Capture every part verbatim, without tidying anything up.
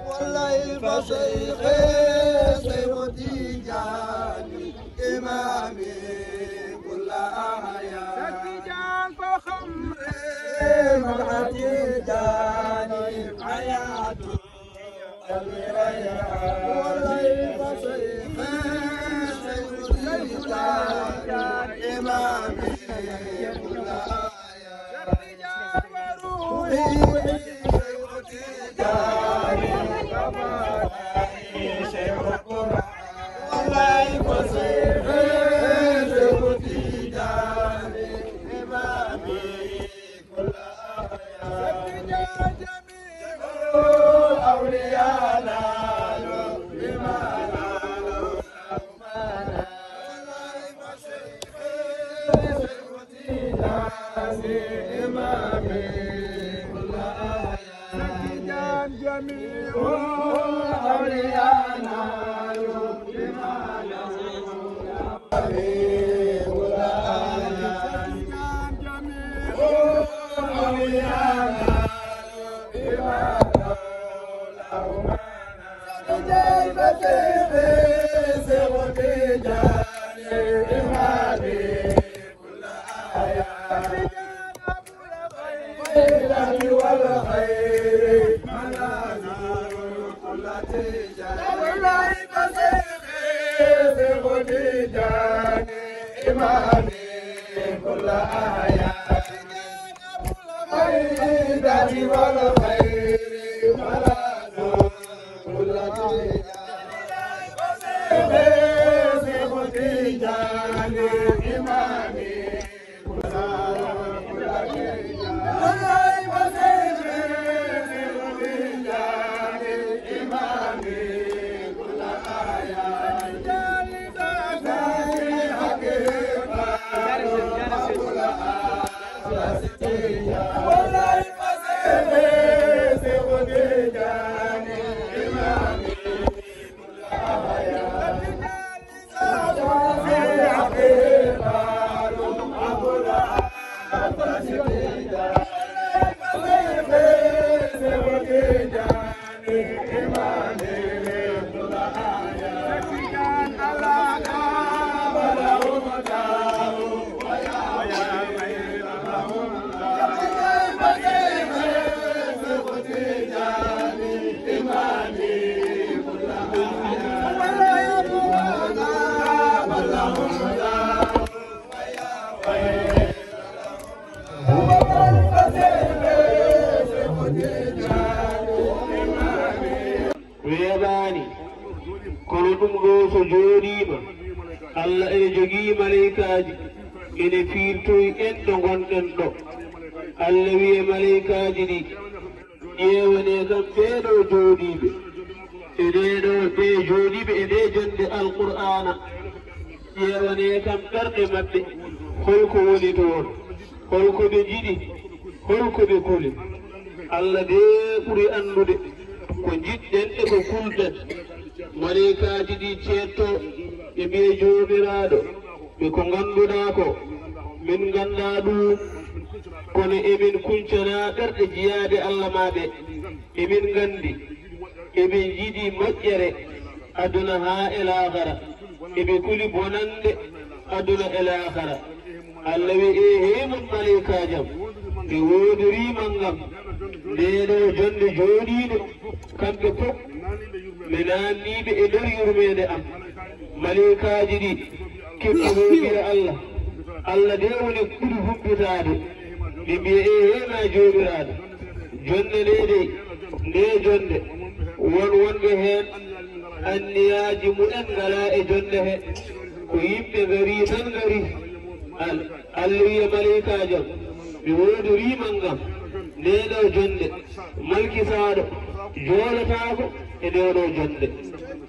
والله فشيخي شيخ تيجاني إمامي كل أحياني. تيجان فخمري مرحتي جاني حياتي. Weeɓaani, kono ɗum ɗoo so jooɗiima, Allah ene jogii maleykaaji, ene fiirtoyi en ɗo ngonɗen ɗo. Allah wiye maleykaaji ɗi, ƴeewanee kam ɓee ɗoo jooɗiiɓe e ɗee ɗoo, ɓee jooɗiiɓe e ndee jonnde Alqur'aana. Ƴeewanee kam ɓerɗe maɓɓe, hol ko woni toon, hol ko ɓe njiɗi, hol ko ɓe kuli. Allah dee ɓuri anndude ko njiɗɗen e ko kulɗen. Maleykaaji ɗi ceettoo, ɓe mbiya, Joomiraaɗo, ɓe ko ngannduɗaa ko, min nganndaa ɗum, kono emin kuncana ɓerɗe jiyaaɓe Allah ma ɓe. Emin nganndi eɓe njiɗi moƴƴere aduna haa e laakara, eɓe kuli bonannde aduna e laakara. Allah wi, eehey mon maleykaaji am, mi woodoriima ngam ndee ɗoo jonnde jooɗiinde, kamɓe fof mi naanniiɓe e nder yurmeende am. Maleykaaji ɗi keɓi hooɗiya Allah. Allah de woni ɓuri humpitaade. Ɓe mbiya, eehey ma Joomiraaɗo, jonnde nde dey, nde jonnde, won wonɓe heen anniyaaji mumen ngalaa e jonnde he, ko yimɓe ngarii tan ngarii. Al-, Allah wiya maleykaajo am, mi woodoriima ngam ndee ɗoo jonnde, malkisaaɗo joolotaako e ndee ɗoo jonnde.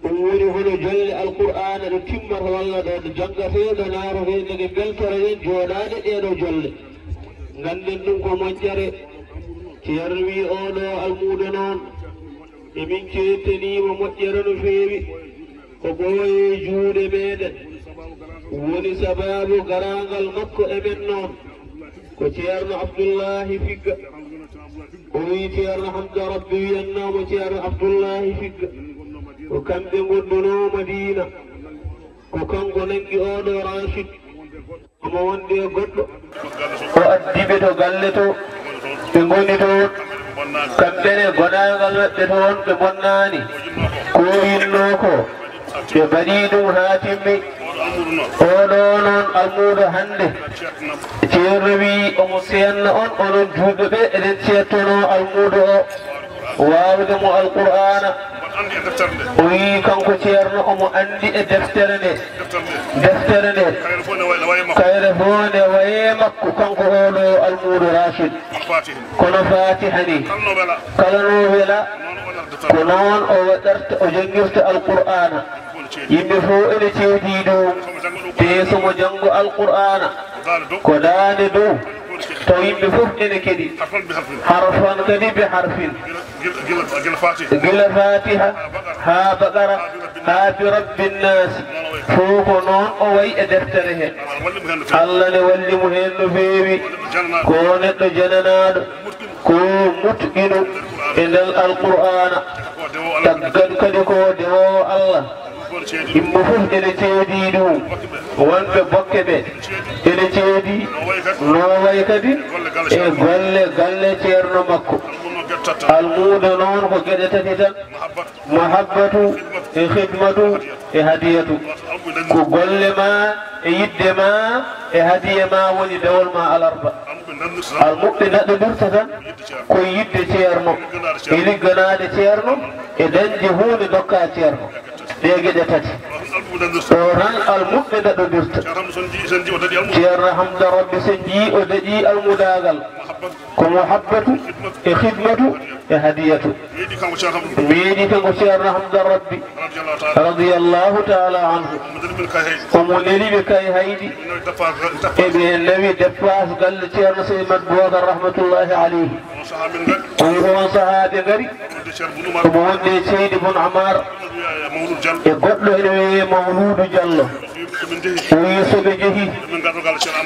Ɗum woni hono jolle Alqur'aana ɗo timmata walla ɗo janngatee, ɗo naatotee, nde ɗe mbeltora en jooɗaade ɗeeɗoo jolle. Ngannden ɗum ko moƴƴere. Ceerno wii, "Oo ɗoo almuudo noon, emin ceettanii mo moƴƴere no feewi. Ko ɓooyee juuɗe meeɗen woni sabaabu garaangal makko e men noon." Ko Ceerno Abdullaahi Figga. O wii Ceerno Hamda Rabbi wiyannoo mo Ceerno Abdullaahi Figga. Ko kamɓe ngondunoo Madiina. Ko kanko nanngi oo ɗoo Racid. Omo wondi e goɗɗo. O addi ɓe to galle to. Ɓe ngoni toon. Kamɓe ne goɗaangal maɓɓe toon ɓe bonnaani. Ko yinnoo ko. Ɓe mbaɗii ɗum haa timmi. Oo ɗoo noon almuudo hannde. Ceerno wii omo seenna on, onon juulɓe ɓe, eɗen ceettonoo almuudo o. Waawde mo Alqur'aana. O wii kanko Ceerno omo anndi e deftere nde. Deftere nde. Kayre fof ne waye makko, kanko oo ɗoo almuudo Racid. Kono Faatiha ni, kala no wela, ko noon o waɗarta, o janngirta Alqur'aana. Yimɓe fof ene ceedii ɗum. Te so mo janngo Alqur'aana, ko daande dow, taw yimɓe fof ene keɗi. Harfan kadi bi harfin. Gila Faatiha haa Baqara, haa bi Rabbin Naas. Fof ko noon o wayi e deftere he. Allah ne walli mo heen no feewi. Ko neɗɗo jananaaɗo. Ko mutqino e nder Alqur'aana. Taggad kadi ko dewoowo Allah. Yimɓe fof ene ceedii ɗum. Wonɓe bokke ɓe ene ceedii. No wayi kadi e golle galle ceerno makko. Almuudo noon ko geɗe tati tan. Mahabbatu e khidmatu e hadiyatu. Ko golle ma e yidde ma e hadiya ma woni dewol ma alarba. Almuɓɓe daɗɗondirta tan ko yidde ceerno e ligganaade ceerno e dañde huunde ndokka ceerno. Ɗee geɗe tati. Ɗo tan almuɓɓe daɗɗondirta. Ceerno Hamda Rabbi so njii o daɗii almudaagal. Ko muhabbatu e khidmatu e hadiyatu. Meeɗi kanko Ceerno Hamda Rabbi radiyallahu taala anhu. Omo neli ɓe Kayhayɗi. Eɓe nawi deppaas galle Ceerno Seydi Mat Bookar rahmatullahi alayhi. O wi oon sahaa ɓe ngari. Omo wonde Seydi Bun Amar. E goɗɗo ene wiyee Mawluudu Jallo. O wi so ɓe njehi.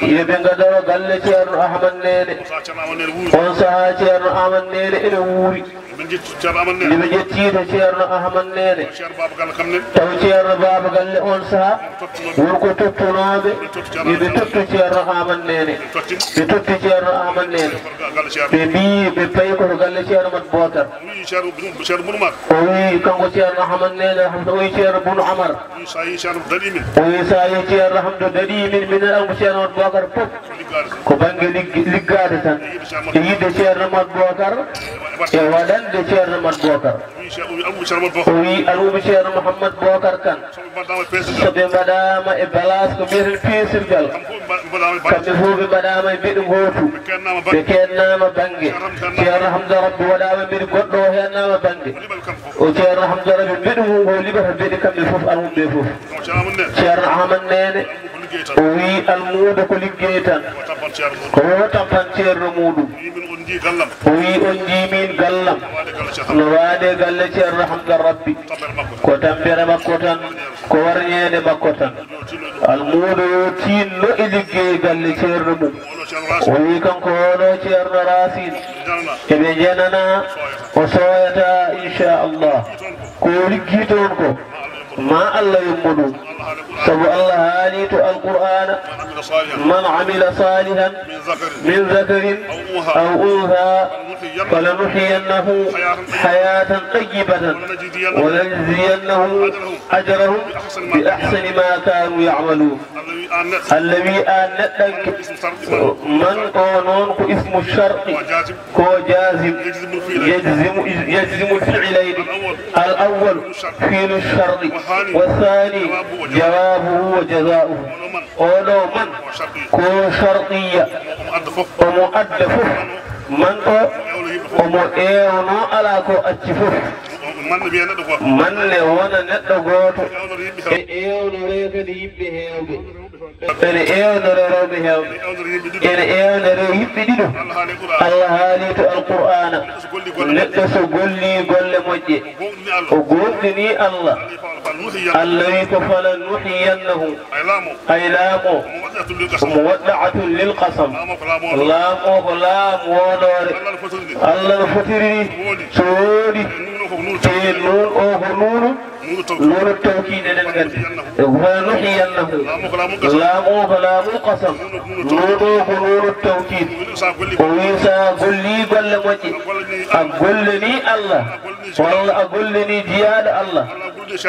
Yo ɓe ngadoro galle Ceerno Ahmad Neene. Oon sahaa Ceerno Ahmad Neene ene wuuri. Nde ɓe njetti to Ceerno Ahmad Neene, taw Ceerno Baaba Galle oon sahaa, won ko tottunooɓe, yo ɓe tottu Ceerno Ahmad Neene. Ɓe totti Ceerno Ahmad Neene. Ɓe mbii, ɓe payi ko to galle Ceerno Mat Bookar. O wii, kanko Ceerno Ahmad Neene, o wii Ceerno Bunu Amar. O wii, so a yii Ceerno Hamdo daɗii min, minen almuɓɓe Ceerno Mat Bookar fof. Ko bannge ligg-, liggaade tan. E yiɗde Ceerno Mat Bookar, e waɗande Ceerno Mat Bookar. O wii, almuɓɓe Ceerno Muhammad Bookar Kan, so ɓe mbaɗaama e balaas ko mbiyeten peesirgal, kamɓe fof ɓe mbaɗaama e mbeɗu ngootu. Ɓe keednaama bannge. Ceerno Hamda Rabbi waɗaama mbeɗu goɗɗo, o heednaama bannge. O Ceerno Hamda Rabbi mbeɗu ngu ngo liɓata mbeɗu kamɓe fof, almuɓɓe fof. Ceerno Ahmad Neene, o wii almuudo ko liggey tan, ko wo tampan ceerno muuɗum. O wii on njii min gallam, no waade galle Ceerno Hamda Rabbi, ko tampere makko tan, ko warñeende makko tan. Almuudo yo tiinno e liggey galle ceerno mum. O wii kanko oɗo Ceerno Raasin, eɓe njanana, o sooyata inchallah. Ko o liggii toon ko, ma Allah yombo ɗum. Sabu Allah haali to Alqur'aana, man amila salihan min zakarin aw untha falanuhyiyannahu hayatan tayyibatan walanajziyannahum ajrahum bi ahsani ma kanu ya'malun. Allah wii aan neɗɗanke, man o noon ko ismu sharti. Ko jaazim, yajzimu, yajzimu fi'ilayni. Al awwal, fi'lu sharti. Wa thani, jawaabuhu wa jazaa'uhu. Oɗo man, ko shartiyya. Omo adda fof. Man o, omo eewno alaa ko acci fof. Manne wiya neɗɗo gooto. Manne wona neɗɗo gooto. Ewnoree yimɓe heewɓe. E ewnoree kadi yimɓe heewɓe. Ene ewnore rewɓe heewɓe. Ene ewnore yimɓe ɗiɗo. Allah haali to Alqur'aana. Neɗɗo so golli golle moƴƴe, o goonɗini Allah. Allah wi ko: "Fala nuhiyannahu." Ay laamo. Muwadda'atun lil qasam. Laamo ko laamu woodoore. Allah no fotiri ni. So woodi, te nuun o ko nuunu. Nuunu tawkiid eɗen nganndi. E wa nuhiyannahu. Laamu o ko laamu qasam. Nuunu o ko nuunu tawkiid. O wi so a golli golle moƴƴe, a gollini Allah, walla a gollini jiyaaɗo Allah,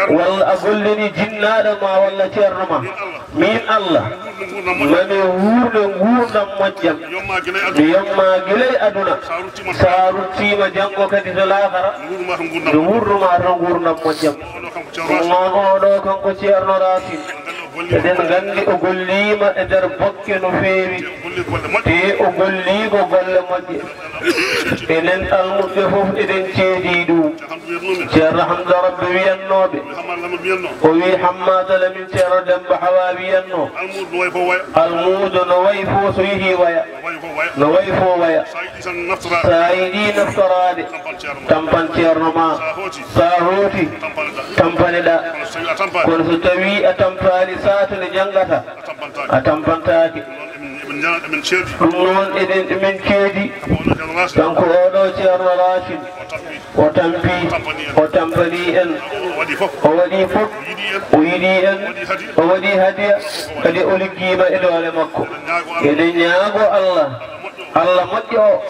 walla a gollini jinnaaɗo ma walla ceerno ma. Miin Allah, mami wuurne nguurndam moƴƴam. Mi yomma gila e aduna. So a ruttiima janngo kadi to laakara, mi wuurnu ma to nguurndam moƴƴam. Ɗum noon, oɗo kanko Ceerno Raasin, eɗen nganndi o golliima e nder bokke no feewi. Te o golli ko golle moƴƴe. Enen almuɓɓe fof eɗen ceedii ɗum. Ceerno Hamza Rabbe wiyannooɓe, o wi Hammaada Lamin, Ceerno Demmba Hawa wiyannoo, almuudo no wayi fof so yehii waya, no wayi fof waya. So a yiɗii naftoraade, tampan ceerno ma. So a hooti, tampaneɗaa. Kono so tawii a tampaani, saatu nde njanngata, a tampantaake. Ɗum noon, eɗen, emin ceedi. Kanko oɗo Ceerno Raasin, o tampi, o tampani en. O waɗi fof, o yiɗi en, o waɗi hadiya, kadi o liggiima e doole makko. Eɗen ñaago Allah, Allah moƴƴo o,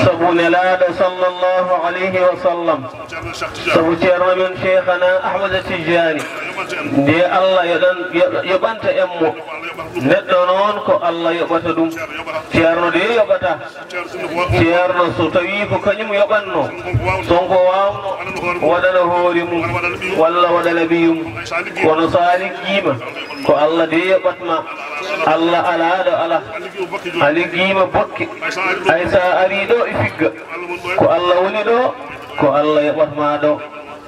sabu Nelaaɗo sallallahu alayhi wa sallam, sabu Ceerno men Cheikhana Ahmada Tijjaani. Nde Allah yoɗan-, yo-, yoɓanta en mo. Neɗɗo noon ko Allah yoɓata ɗum. Ceerno de yoɓata. Ceerno so tawii ko kañum yoɓatnoo, so ko waawno waɗana hoore mum walla waɗana ɓiyum. Kono so a liggiima, ko Allah de yoɓat ma. Allah alaa ɗo alaa. A liggiima bokke. Hay so a arii ɗo e figga, ko Allah woni ɗo, ko Allah yoɓat ma ɗo.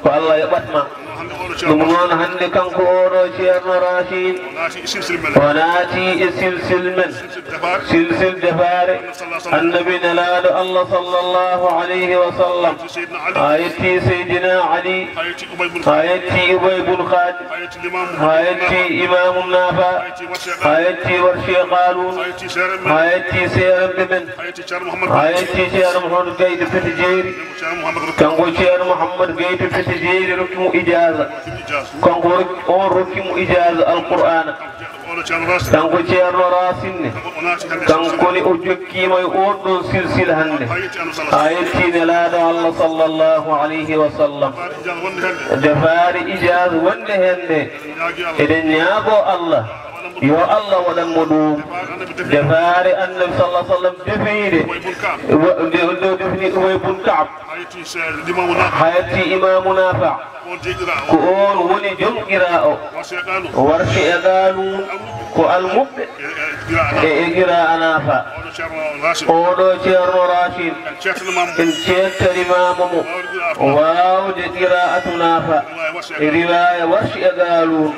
Ko Allah yoɓat ma. Ɗum noon, hannde kanko oɗo Ceerno Racine, o naati e silsil men, silsil defaare Annabi Nelaaɗo Allah sallallahu alayhi wa sallam. A yetti Seydina Ali, a yetti Ubay bun Khalid, a yetti Imaamu Nafa, a yetti Warshi Qalun, a yetti seerenɓe men, a yetti Ceerno Mouhamadou Gaye to Pete Jeeri. Kanko Ceerno Mouhamadou Gaye to Pete Jeeri rokki mo ijaaza. Kanko rokki, on rokki mo ijaaza Alqur'aana. Kanko Ceerno Racine ne, kanko ne o jokkiima e oon ɗoon silsila hannde. A yetti Nelaaɗo Allah sallallahu alayhi wa sallam. Defaare ijaaza wonde heen nde, eɗen ñaagoo Allah, yo Allah waɗan mo ɗum. Defaare Annabi sallallahu alayhi wa sallam defiinde, wa-, nde, nde o defini Ubay bun Ka'b. A yetti Imaamu Nafa. Ko oon woni jom qiraa'o. Warshi e Qalun ko almuɓɓe e, e qiraa'a Nafa. Oɗo Ceerno Racine, en ceettanimaama mo waawde qiraa'atu Nafa e riwaaya Warshi e Qalun.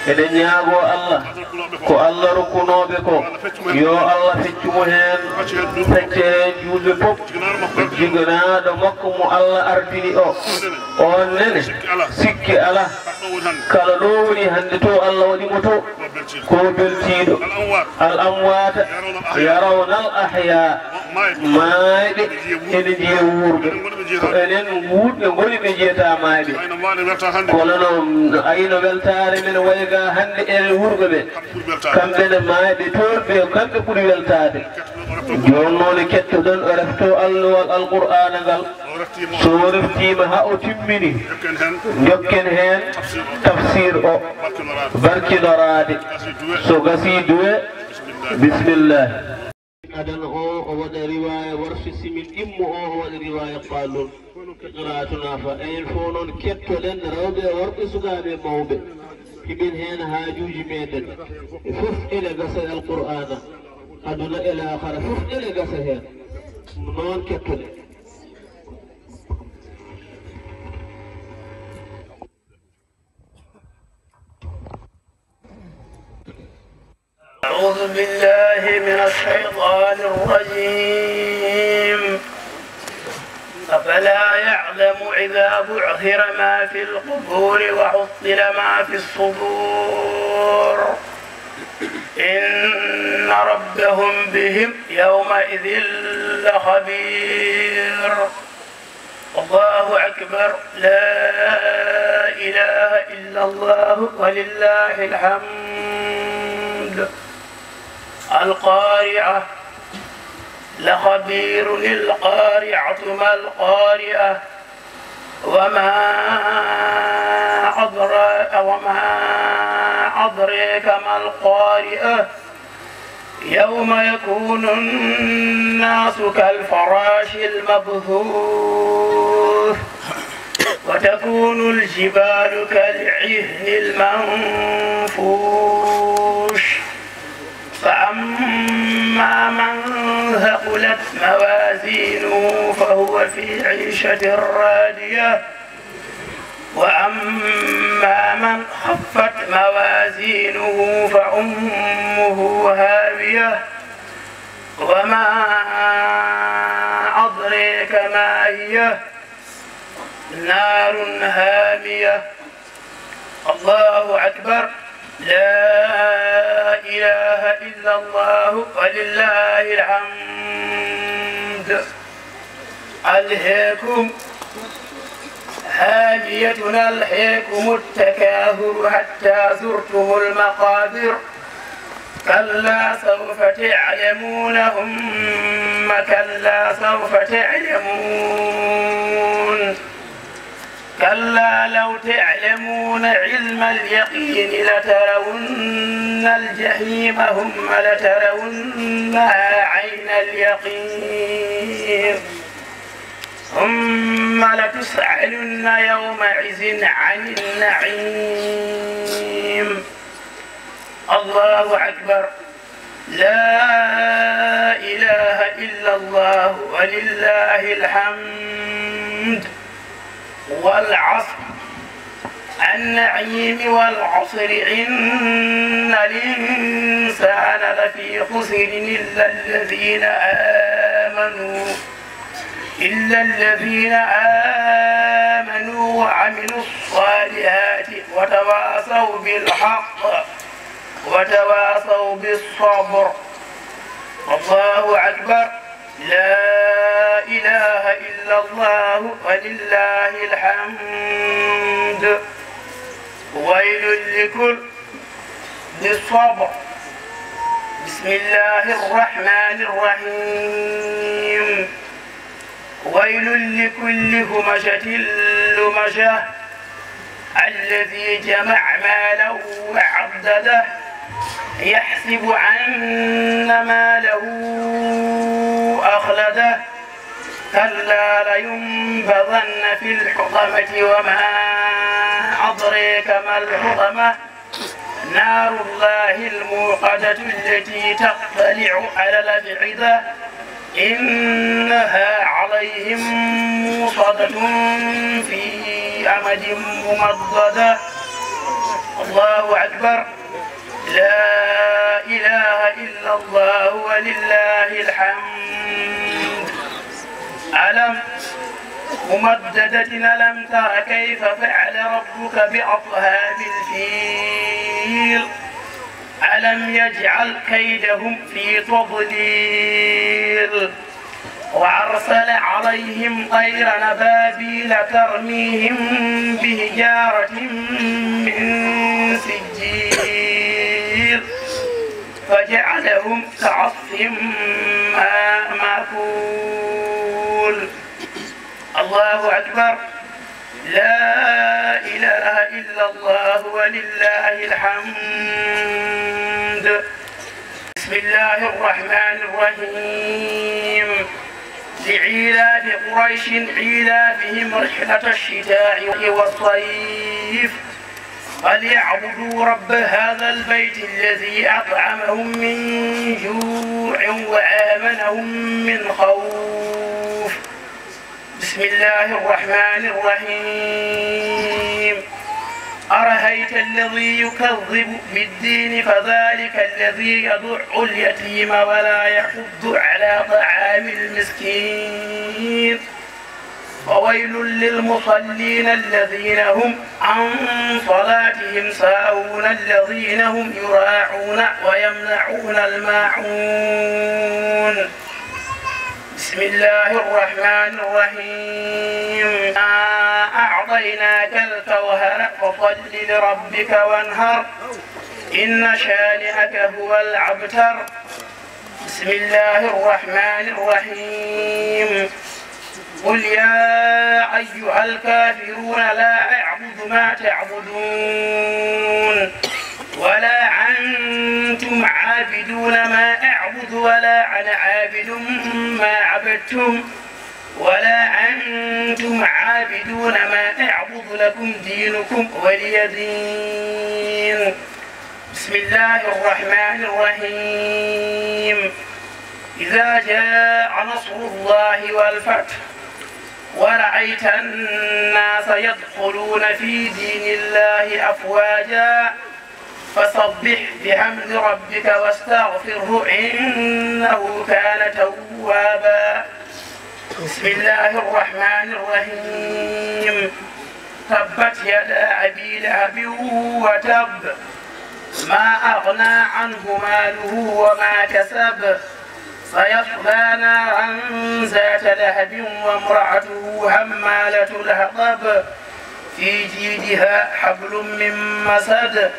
Eɗen ñaagoo Allah, ko Allah rokkunooɓe ko, yo Allah feccu mo heen, fecce heen juulɓe fof. Jiganaaɗo makko mo Allah ardini o, oon nene, sikki alaa. Kala ɗo woni hannde to, Allah waɗi mo to, ko beltiiɗo. Al amwaata yarawna al ahyaa. Maayɓe ene njiya wuurɓe. Ko enen wuurɓe ngoni ɓe njiyata maayɓe. Kono no, no ayno weltaare men wayga hannde enen wuurɓe ɓe. Kamɓe ne maayɓe toon ɓe, kamɓe ɓuri weltaade. Jooni noon kettoɗen o refto alluwal Alqur'aana ngal. So o reftiima haa o timmini, njokken heen tafsir o barkinoraade. So gasii duwe, bismillah. Adana o, o waɗa riwaaya Warshi, si min ɗimmo o, o waɗa riwaaya Qalun. Qiraa'atu Nafa. Enen fof noon kettoɗen, rewɓe e worɓe, sukaaɓe e mawɓe. Hiɓen heen haajuuji meɗen. E fof ene gasa e Alqur'aana. Aduna e laakara fof ene gasa heen. Noon kettoɗen. أعوذ بالله من الشيطان الرجيم. أفلا يعلم إذا بعثر ما في القبور وحصل ما في الصدور إن ربهم بهم يومئذ لخبير. الله أكبر. لا إله إلا الله ولله الحمد. القارعة. لخبير القارعة ما القارعة. وما أدرا-، وما أدريك ما القارعة. يوم يكون الناس كالفراش المبثوث وتكون الجبال كالعهن المنفوش. فأما من ثقلت موازينه فهو في عيشة راضية. وأما من خفت موازينه فأمه هاوية. وما أدريك ما هي. نار هامية. الله أكبر. لا إله إلا الله ولله الحمد. ألهاكم، هامية، ألهاكم التكاثر حتى زرتم المقابر. كلا سوف تعلمون ثم كلا سوف تعلمون. كلا لو تعلمون علم اليقين لترون الجحيم ثم لترونها عين اليقين ثم لتسألن يومئذ عن النعيم. الله أكبر. لا إله إلا الله ولله الحمد. والعصر. النعيم والعصر إن الإنسان لفي خسر إلا الذين آمنوا إلا الذين آمنوا وعملوا الصالحات وتواصوا بالحق وتواصوا بالصبر. الله أكبر. لا إله إلا الله ولله الحمد. ويل لكل بالصبر. بسم الله الرحمن الرحيم. ويل لكل همزة لمزة الذي جمع مالا وعدده يحسب أن ماله أخلده كلا لينبذن في الحطمة وما أدريك ما الحطمة نار الله الموقدة التي تطلع على الأفئدة إنها عليهم موصدة في أمد ممددة. الله أكبر. لا إله إلا الله ولله الحمد. ألم ممددة ألم تر كيف فعل ربك بأصحاب الفيل ألم يجعل كيدهم في تضليل وأرسل عليهم طيرا أبابيل ترميهم بحجارة من سجيل فجعلهم كعصف مأكول. الله أكبر. لا إله إلا الله ولله الحمد. بسم الله الرحمن الرحيم. لإيلاف قريش إيلافهم رحلة الشتاء والصيف فليعبدوا رب هذا البيت الذي أطعمهم من جوع وآمنهم من خوف. بسم الله الرحمن الرحيم. أرأيت الذي يكذب بالدين فذلك الذي يدع اليتيم ولا يحض على طعام المسكين. فويل للمصلين الذين هم عن صلاتهم ساهون الذين هم يراءون ويمنعون الماعون. بسم الله الرحمن الرحيم. إنا أعطيناك الكوثر فصل لربك وانحر. إن شانئك هو الأبتر. بسم الله الرحمن الرحيم. قل يا أيها الكافرون لا أعبد ما تعبدون ولا أنتم عابدون ما أعبد ولا أنا عابد ما عبدتم ولا أنتم عابدون ما أعبد، لكم دينكم ولي دين. بسم الله الرحمن الرحيم. إذا جاء نصر الله والفتح ورأيت الناس يدخلون في دين الله أفواجا فسبح بحمد ربك واستغفره إنه كان توابا. بسم الله الرحمن الرحيم. تبت يدا أبي لهب وتب. ما أغنى عنه ماله وما كسب. سيصلى نارا ذات لهب وامرأته حمالة الحطب. في جيدها حبل من مسد.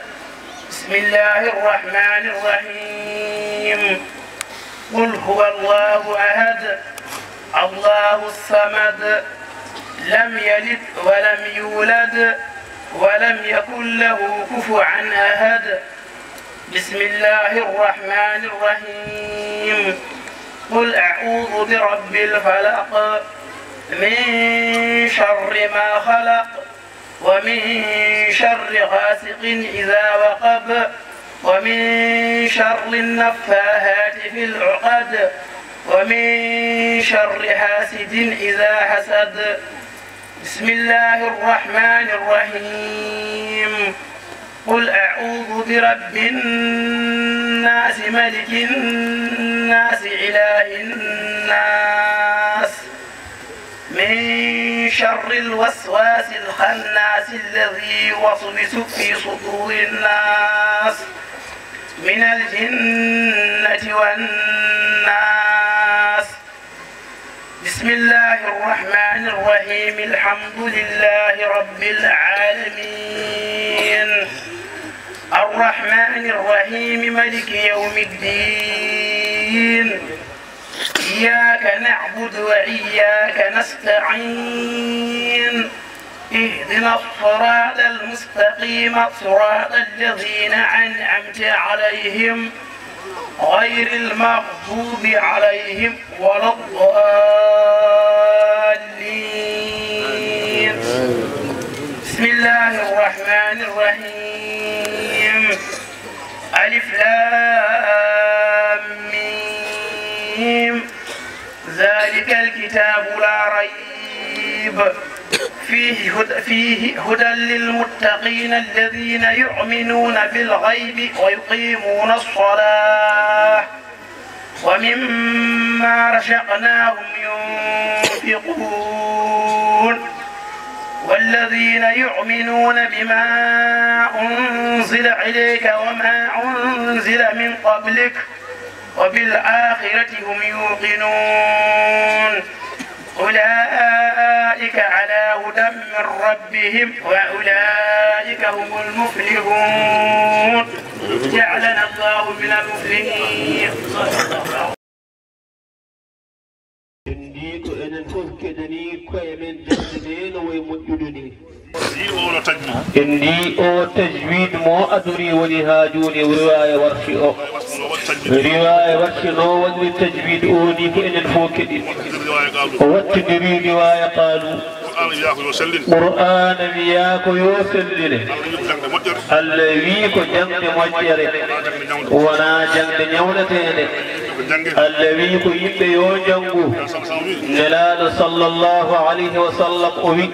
بسم الله الرحمن الرحيم. قل هو الله أحد. الله الصمد. لم يلد ولم يولد ولم يكن له كفوا أحد. بسم الله الرحمن الرحيم. قل أعوذ برب الفلق. من شر ما خلق. ومن شر غاسق إذا وقب. ومن شر النفاثات في العقد. ومن شر حاسد إذا حسد. بسم الله الرحمن الرحيم. قل أعوذ برب الناس ملك الناس إله الناس من شر الوسواس الخناس الذي يوسوس في صدور الناس من الجنة والناس. بسم الله الرحمن الرحيم. الحمد لله رب العالمين. الرحمن الرحيم. ملك يوم الدين. إياك نعبد وإياك نستعين. اهدنا الصراط المستقيم، صراط الذين أنعمت عليهم، غير المغضوب عليهم ولا الضالين. بسم الله الرحمن الرحيم. ألف لام ميم. ذلك الكتاب لا ريب فيه هدى، فيه هدى للمتقين الذين يؤمنون بالغيب ويقيمون الصلاة ومما رزقناهم ينفقون. والذين يؤمنون بما أنزل إليك وما أنزل من قبلك وبالآخرة هم يوقنون. أولئك على هدى من ربهم وأولئك هم المفلحون. جعلنا الله من المفلحين. En ndi ko enen fof keɗani koye men jannde nde no way moƴƴude ni. En ndi o tajwid mo adori woni ha joni riwaya warti o. Riwaya warti no woni tajwid o ni ko enen fof keɗi. O wattidiri riwaya qaalu. Qur'ana wiya ko yo selline. Allah wi ko jangde moƴƴere. Wona jangde ñawnetede. Allah wiyi ko yimɓe yo njanngu. Nelaaɗo sallallahu alayhi wa sallam o wi,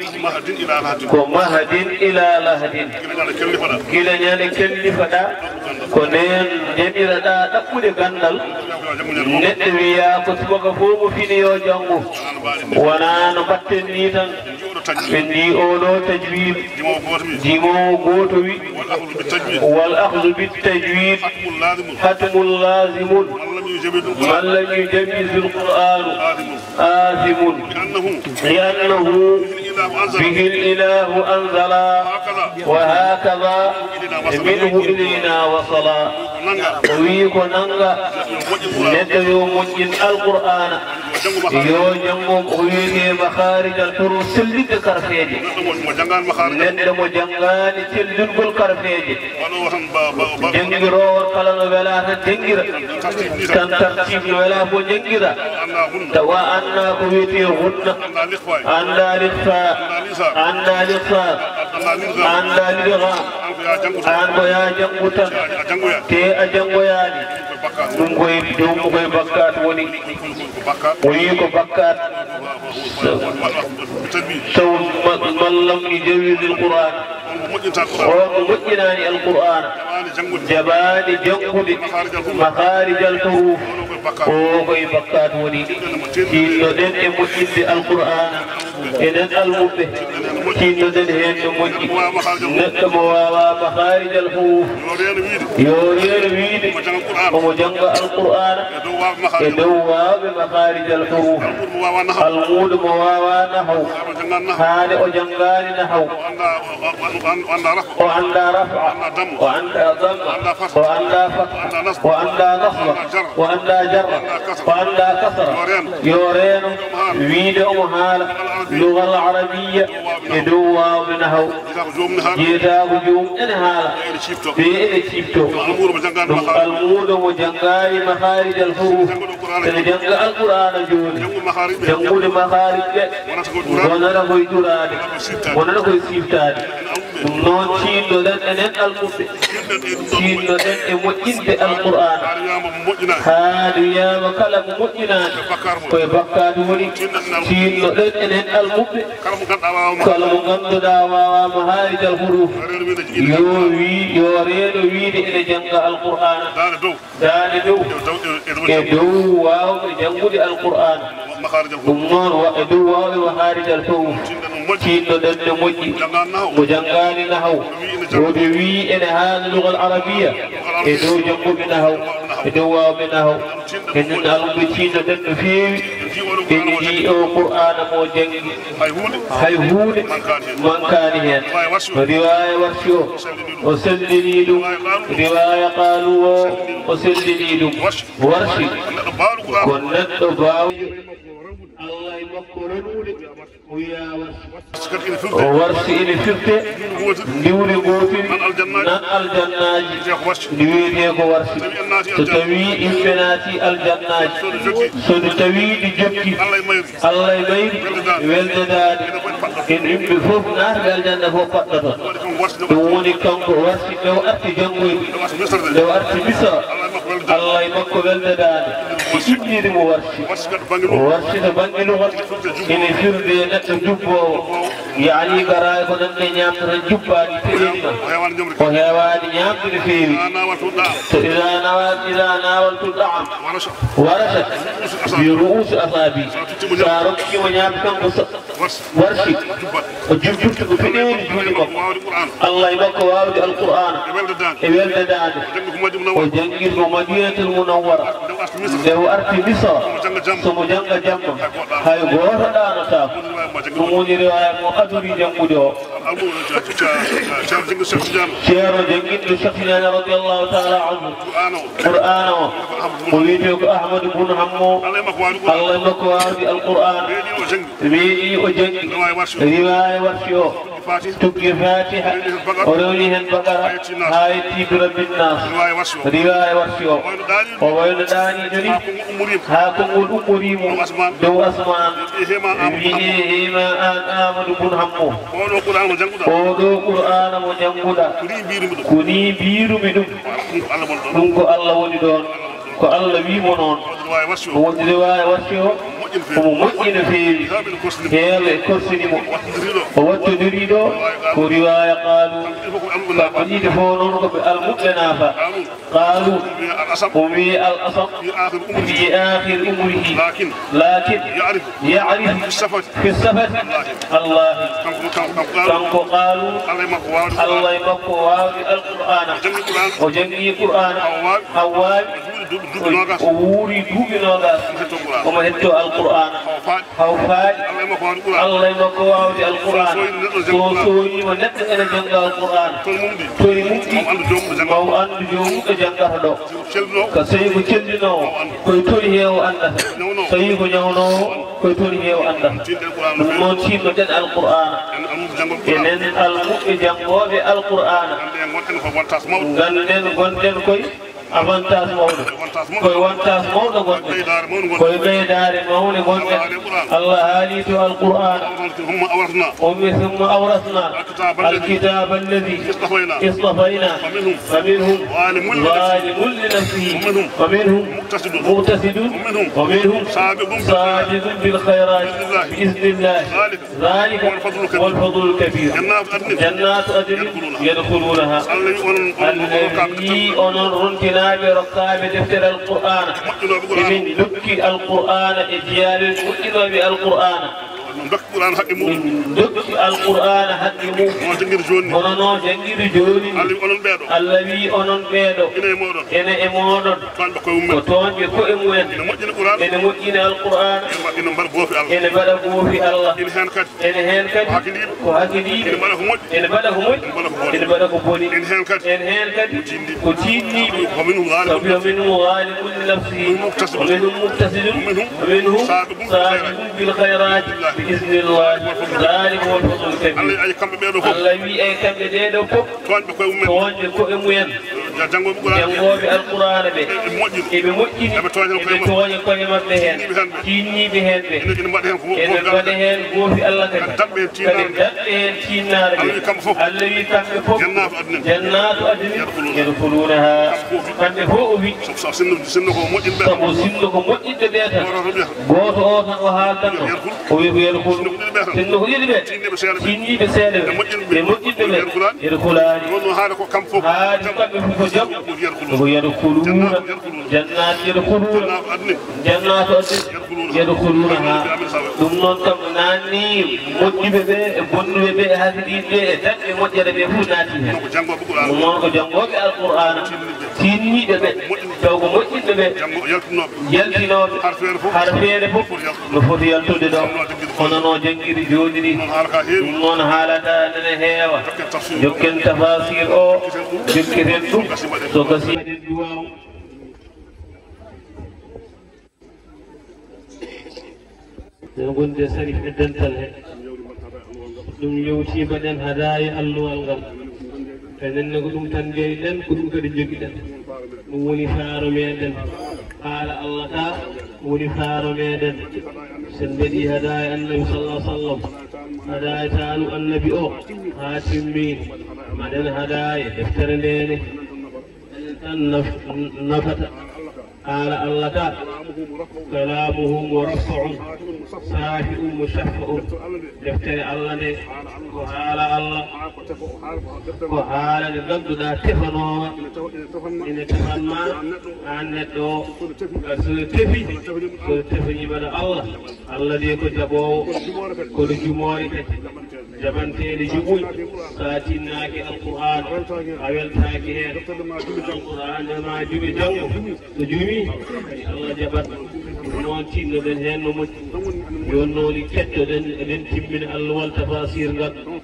ko mahdin ila lahdin. Gila ñande kellifaɗaa, ko ndeen njaɓiraɗaa ɗaɓɓude ganndal. Neɗɗo wiyaa ko subaka fof mo fini yo janngu. Wonaa no mbaɗten nii tan. Ɓe mbii oo ɗoo tajwid, jimoowo gooto wi, wal akhdu bit tajwid hatmun lazimun. Man lam yujawwizul Qur'anu athimun. Li annahu bihi l ilahu anzala. Wa hakadha minhu ilayna wasala. O wii ko nannga neɗɗo yo moƴƴin Alqur'aana. Yo janngo ko wiyetee makaarijal huruf, sellinde karfeeje. Neɗɗo mo janngaani sellingol karfeeje. Janngiroowo kala no welaa tan janngira. Tan tartiib no welaa fof janngira. Tawa anndaa ko wiyetee gunna. Anndaa likhfa. Anndaa likhfa. Anndaa lidgham. Aan ko yaa janngu tan. Te a janngoyaani. Ɗum koye, ɗum koye bakkaat woni. O yii ko bakkaat. Saw ma-, man lam yujawwizil Qur'aan. On mo moƴƴinaani Alqur'aana. Jaɓaani janngude makaarijal huruuf. O koye bakkaat woni. Tinnoɗen e moƴƴinde Alqur'aana. Enen almuɓɓe, tinnoɗen heen no moƴƴi. Neɗɗo mo waawaa makaarijal huruuf, yo reeno wiyde omo jannga Alqur'aana e dow waawɓe makaarijal huruuf. Almuudo mo waawaa nahaw, haade o janngaani nahaw, o anndaa raf'a, o anndaa damma, o anndaa fatha, o anndaa nasba, o anndaa jarra, o anndaa kasra, yo reeno wiyde omo haala lugal arabiyya e dow waawɓe nahaw. Jeytaako joom ene haala, ɓe ene ciftoo. Ɗum almuudo mo janngaani makaarijal huruuf, ene jannga Alqur'aana jooni. Janngude makaarij ɗe wonata koye ƴuraade, wonata koye siftaade. Ɗum noon, tiinno-ɗen enen almuɓɓe, tiinno-ɗen e moƴƴinde Alqur'aana. Haa nde wiyaama kala mo moƴƴinaani, koye bakkaatu woni. Tiinno-ɗen enen almuɓɓe, kala mo ngannduɗaa waawaa makaarijal huruuf, yo wii, yo reeno wiyde ene jannga Alqur'aana. Daande dow e dow waawɓe janngude Alqur'aana. Ɗum noon, wa-, e dow waawɓe makaarijal huruuf, tiinno-ɗen no moƴƴi. Mo janngaani nahaw, yo ɓe wii ene haala lugal arabiyya, e dow jannguɓe nahaw, e dow waawɓe nahaw. Enen almuɓɓe, tiinno-ɗen no feewi. En njii o Qur'aana mo janngi, hay huunde mankaani heen. Riwaaya Warshi o, o sellinii ɗum. Riwaaya Qaaluun o, o sellinii ɗum. Warshi ko neɗɗo baawɗo. Allah e makko ronude, o wiyaa Warshi. O Warshi ene firte ndiwri ngootiri nan aljannaaji, ndi wiyetee ko Warshi. So tawii yimɓe naati aljannaaji, so nde tawii ɗi jokki, Allah e mayri, weldadaade, en yimɓe fof naatɓe aljanna fof paɗɗoto. Ɗum woni kanko Warshi nde o arti janngoyde, nde o arti Misra, Allah e makko weldadaade, ɓe inniri mo Warshi. Warshi to bannge lugal ene firde neɗɗo jubboowo, yaani garaay ko nande ñaamde tan jubbaani peɗeeli ma. O heewaani ñaamde no feewi. To idaa nawa-, idaa naawaltu ɗaam, warashat bi ru'uusi asaabi. So a rokkii mo ñaamde kanko so-, Warshi, o jubbitta ko peɗeeli juuɗe makko. Allah e makko waawde Alqur'aana e weldadaade. O janngii ko Madinatul Munawwara. Nde o arti Misra, so mo jannga jamma, hay gooto ɗaanotaako. Ɗum woni riwaaya mo adori janngude o. Ceerno jannginɗo Cheikh Tidiane radiyallahu ta'ala anhu Qur'aana o, o wiyetee ko Ahmadu Bun Hammo. Allah e makko waawde Alqur'aana. Weeɗi o janngi riwaaya Warshi o, tuggi Faatiha, o rewni heen Baqara, haa yetti bi Rabbin Naas. Riwaaya Warshi o, o wayno ɗaaniijo ni, haa konngol ummorii mo dow asmaan. Wiyee heema aan Aamadu Bun Hammo. Oo ɗoo Qur'aana mo jannguɗaa, ko nii mbiirumi ɗum. Ɗum ko Allah woni ɗoon. Ko Allah wi'i mo noon. Ko woni riwaaya warti o, omo moƴƴi no feewi. Heelo e korsini mo. O wattondirii ɗo ko riwaaya qaalu. Kamɓe ɗiɗi fof noon ko ɓe almuɓɓe naafa. Qaalu, o wi'i al asam fi aakhir umrihi. Laakin ya'rifu fi safati. Allahi. Kanko qaalu, Allah e makko waawde Alqur'aana. O janngi Qur'aana. Haw waawi. O wuuri duuɓi noogaas. Omo hettoo Alqur'aana. Haw faaɗi. Allah e makko waawde Alqur'aana. So sooyniima neɗɗo ene jannga Alqur'aana. Toon e mum ɗi. Maw anndu joomum ɗo janngata ɗo. Ka so tawi ko cellinoowo, koye toon heewo anndata. So tawi ko ñawnoowo, koye toon heewo anndata. Ɗum noon, tiinno-ɗen Alqur'aana. Enen almuɓɓe janngooɓe Alqur'aana. Ngannden, ngonɗen koye avantage mawɗo. Koye wantaas mawɗo ngonɗen. Koye ɓeydaare mawnde ngonɗen. Allah haali to Alqur'aana. Ummi summa awrasna. الكتاب الذي اصطفينا فمنهم ظالم لنفسه ومنهم مقتصد ومنهم سابق بالخيرات بإذن الله. ذلك هو الفضل الكبير. جنات عدن يدخلونها. Allah wi'i onon rontinaaɓe rokkaaɓe deftere Alqur'aana. Emin ndokki Alqur'aana e jiyaaɓe moƴƴinooɓe Alqur'aana. Min ndokki Alqur'aana haqqe mum. Hono janngirde jooni ni. Hono no janngirde jooni ni. Allah wi'i onon ɓeeɗo. Ene e mooɗon. Ko tooñɓe ko'e mumen. Ene moƴƴina Alqur'aana. Ene mbaɗa goofi Allah. Ene heen kadi ko hakidiiɓe. Ene mbaɗa ko moƴƴi. Ene mbaɗa ko boni. Ene heen kadi ko tiinniiɓe. Sabu yo min ظالم لنفسه ومنهم مقتصد ومنهم سابق بالخيرات بإذن الله. ذلك هو الفضل الكبير. Allah wi'i kamɓe ɓeeɗo fof. Allah wi'i kamɓe ɓeeɗo fof. Tooñɓe ko'e mumen. Tooñɓe ko'e mumen. Janngooɓe Alqur'aana ɓe. Eɓe moƴƴini. Eɓe tooña ko'e maɓɓe heen. Tiinniiɓe heen ɓe. Ene mbaɗa heen goofi Allah kadi. Kadi daɗɓe heen tiinnaare ɓe. Allah wi'i kamɓe fof. Jannaatu adnin. Yadkhuluunahaa. Kamɓe fof o wi'i. Sabu sinno ko moƴƴinɓe ɓe tan. Gooto o tan o haaldanno. O wi'i ko yadkhulu. Sinno ko ɗiɗi ɓe. Tiinniiɓe seeɗa ɓe. Ɓe moƴƴinɓe ɓe. Yadkhulaani. Haali kamɓe fof ko jam. Ko yadkhuluuna. Jannaat yadkhuluuna. Jannaatu adnin. Yadkhuluunahaa. Ɗum noon kam naanni moƴƴuɓe ɓe e bonnuɓe ɓe e hakidiiɓe ɓe e daɗɓe moƴƴere ɓe fof naati heen. Ɗum noon ko janngooɓe Alqur'aana. Tiinniiɓe ɓe. Taw ko moƴƴinɓe ɓe. Yaltinooɓe. Hara feere fof. No foti yaltude ɗo. Kono no janngiri jooni ni. Ɗum noon haalata nene heewa. Jokken tafasir o. Jokkiten ɗum. So gasi. Nden gonde Sarif e dental he. Ɗum yewti mbaɗen hadaaya alluwal ngal. Enen ne ko ɗum tan njeyɗen, ko ɗum kadi njogiɗen. Ɗum woni faaro meɗen. Haala Allah ka woni faaro meɗen. Sen mbaɗi hadaaya Annabi sallallahu alaihi wasallam. Hadaaya taalu Annabi o haa timmi. Mbaɗen hadaaya deftere nde ne. Enen tan naf-, nafata. Haala Allah ka. كلامه مرفع. كلامه مرفع. شافع مشفع. Deftere Allah nde. Ko haala Allah. Ko haala nde ngannduɗaa tefanoowa. Ene tefan ma aan neɗɗo o. So tefi, so tefaniima ɗo Allah. Allah de ko jaɓoowo. Kono jumoore kadi. Jaɓanteeɗe juɓɓule. So a tinnaaki Alqur'aan, a weltaaki heen. Alqur'aan ma juɓe janngo. So juumii, Allah jaɓat. Noon tinnoɗen heen no moƴƴi. Yo noon kettoɗen, eɗen timmina alluwal tafasir ngal. Ɗum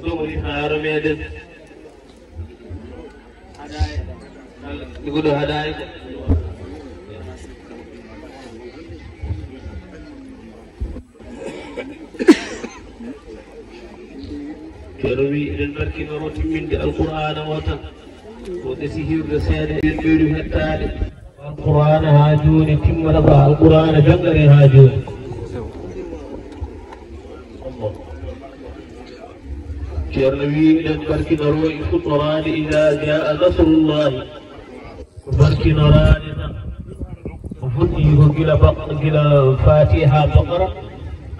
ɗo woni faaro meɗen. Ɗigo ɗo hadaaya ko. Ceerno wi eɗen barkinoro timminde Alqur'aana o tan. Ko ɓe sihirde seeɗa en ɓeydu hettaade. Alqur'aana haa jooni timmata ko Alqur'aana janngare haa jooni. Ceerno wi eɗen barkinoro e fuɗɗoraade إذا جاء نصر الله. Ko barkinoraade tan. Gila baq-, gila Fatiha haa Baqara,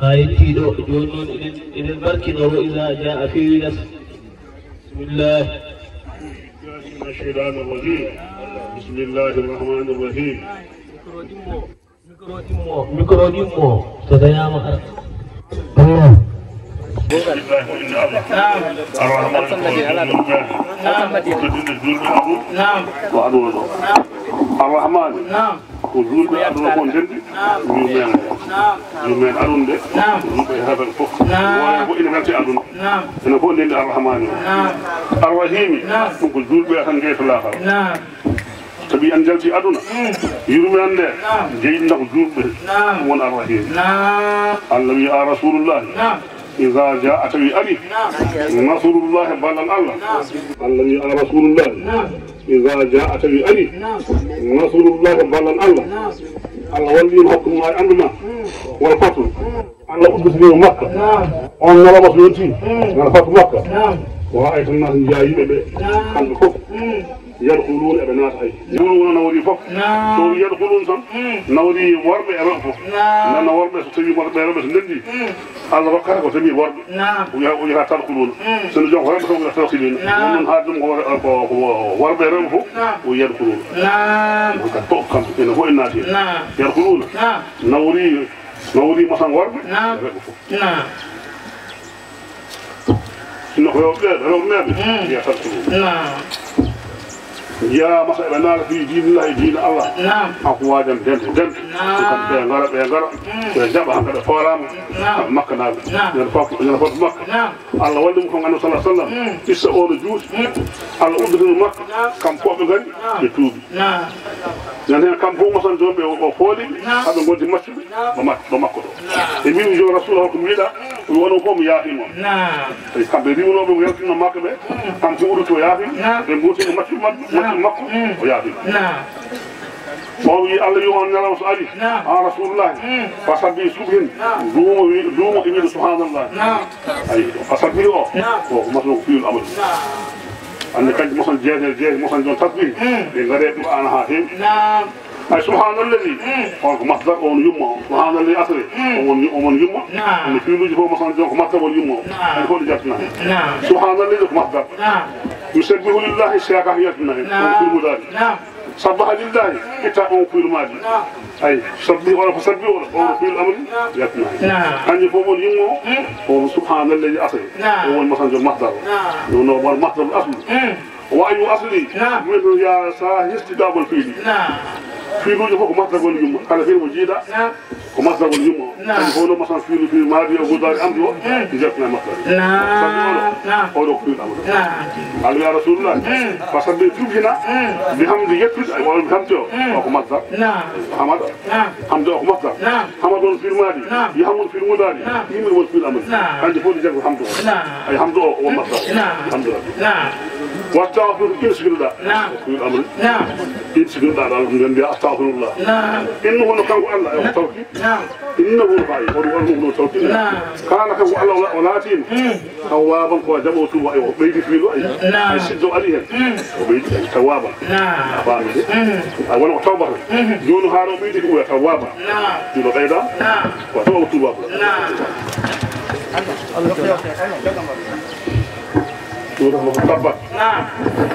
haa yettii ɗo. Jooni noon eɗen, eɗen barkinoro iza jaa feewi nas. Bismillah. من الشيطان الرجيم. بسم الله الرحمن الرحيم. Micro ɗimmo, micro ɗimmo, so dañaama ara. Allah. Naam. Arrahman ko juulɓe aduna. Naam. Ko aduna ɗo. Arrahman. Naam. Ko juulɓe aduna fof ndenndi. Naam. Yurmeende. Naam. Yurmeende aduna nde. Naam. Juulɓe heefen fof. Naam. Wooye fof ina welti aduna. Naam. Ene fof ndenndi Arrahmani o. Naam. Arrahimi. Naam. Ɗum ko juulɓe tan ngeyto laakara. Naam. Sabi en njalti aduna. Mm. Yurmeende nde. Naam. Jeyɗinta ko juulɓe. Naam. Ɗum woni Arrahimi. Naam. Allah wi a Rasulullahi. Naam. Iza jaa tawi ari. Naam. Nasrullahi ballal Allah. Naam. Allah wi a Rasulullahi. Naam. Iza jaa tawi ari. Naam. Nasrullahi ballal Allah. Naam. Allah wallima hakkunde ma e ɓernde ma. Mm. Wal fathu. Mm. Allah udditini mo Makka. Naam. On ñalawma so yonti. Mm. Ñalawma fatu Makka. Naam. Wa ra'aytan nas, njiyaa yimɓe ɓe. Naam. Kamɓe fof. Mm. Yadkhuluna, eɓe naata ay. Yadkhuluna nawori fof. Naam. So yadkhuluna tan, mm, nawori worɓe e rewɓe fof. Naam. Nana worɓe so tawi worɓe e rewɓe so ndenndi. Mm. Allah rokkata ko tawi worɓe. Naam. O wiya, o wiya tadkhuluna. Mm. So no joom ko rewɓe tan, o wiya tadkhulina. Naam. Ɗum noon haalde ɗum ko wor-, ko, ko worɓe e rewɓe fof. Naam. O yadkhuluna. Naam. Ɗum ka to kam, ene fof en naati heen. Naam. Yadkhuluna. Naam. Nawori, nawori matan worɓe. Naam. E rewɓe fof. Naam. Sinno ko rewɓe, rewɓe meeɓe, mm, wiya tadkhuluna. Naam. Njiyaa masa eɓe naata fii diinillahi, diina Allah. Naam. Afwaajan, ndente, ndente. Naam. Ko kamɓe ɓe ngara, ɓe ngara. Mm. Ɓe njaɓa, hankadi ɓe fooraama. Naam. Makkanaaɓe. Naam. Ñande fatu, ñande fatu Makka. Naam. Allah walli mo ko Annabi sallallahu alaihi wasallam. Mm. Issa o no juuti. Mm. Allah udditini Makka. Naam. Kam fof ɓe ngari, naam, ɓe tuubi. Naam. Ñande heen kam fof matan joom ɓe o, o fooli ɓe. Naam. Haa ɓe ngondi maccuɓe. Naam. Ɗo mak-, ɗo makko ɗo. Naam. Ɓe mbiimi, "Yo Rasuul, holko mbiɗa?" O wi, "Wano fof mi yaafii mon." Naam. Tawi kamɓe riiwunooɓe mo yaltinno Makka ɓe, mm, kam fof udditii o yaafii, naam, ɓe ngootini maccuɓe maɓɓe, naam, maccuɓe makko, mm, o yaafii. Naam. O wi, "Allah wi on ñalawma so ari, naam, an Rasulullahi, mm, fasabbih subhin, naam, duumo wi-, duumo e wiide subhanallah." Naam. Ayi, fasabbih o, naam, o ko masno ko fi'lu amri. Naam. Anndi kanji mosan jeeje, jeeje mosan joom tasbih, mm, ɓe ngare Qur'aana haa heewi. Naam. Ay, subhaanallazi, mm, on ko masdar, on yumma o. Subhaanallazi asri, mm, on woni, on woni yumma. Naam. Anndi fi'luuji fof mosan joom ko masdar woni yumma o. Naam. Anndi fof ɗi jaltina heen. Naam. Subhaanallazi ko masdar. Naam. Yusabbihu lillahi, seeka heen yaltina heen. Naam. On fi'lu mudaari. Naam. Sabbaha lillahi, itta on fi'lu maadi. Naam. Ay, sabbi wala ko sabbi wala, on fi'lu amri, naam, yaltina heen. Naam. Kanji fof woni yumma o, mm, on subhaanallazi asri. Naam. On woni mosan joom masdar o. Naam. No, no, won masdar asli. Mm. Wa ayyu asli? Naam. Min ya sa istidabul fi'li. Naam. Fi'luuji fof ko masdar woni yumma. Kala fi'lu mo jiiɗa, naam, ko masdar woni yumma o. Naam. Kanko fof no masan fi'lu, fi'lu maadi o, mudaari, amri o, mm, jaltina masdar. Naam. Sabbi o ɗo. Naam. O ɗo ko fi'lu amri. Naam. Allah ya Rasulullah. Mm. Fasabbih, subhina. Mm. Bihamdi, yettude, ay, walla bihamdi o. Mm. O ko masdar. Naam. Hamada. Naam. Hamdu o ko masdar. Naam. Hamadu on fi'lu maadi. Naam. Yahmudu fi'lu mudaari. Naam. Yahmudu on fi'lu amri. Naam. Kanji fof ɗi jaggu hamdu o. Naam. Ay, hamdu o, o masdar. Naam. Hamdu rabbi. Naam. Wastaghfir, in sikirɗa. Naam. Fi'lu amri. Naam. In sikirɗa ɗal, nden mbiya astaghfirullah. Naam. Innahu, hono kanko Allah, ay, o tawki. Naam. Innahu, hay, o, o, o, o tawki. Naam. Kana kanko Allah, o, o laati. Mm. Tawwaaban, ko jaɓo tuuba, ay, o ɓeydi fiilu, ay. Naam. Ay, siddo ari heen. Mm. O ɓeydi, ay, tawwaaban. Naam. A faami de? Mm. Ay, wona ko tawbata. Mm. Jooni haa o ɓeydi ko wiya tawwaaba. Naam. Ɗum o ɓeyda. Naam. Ko tawa o tuuba ko. Naam. Ɗum ko tabbat. Naam.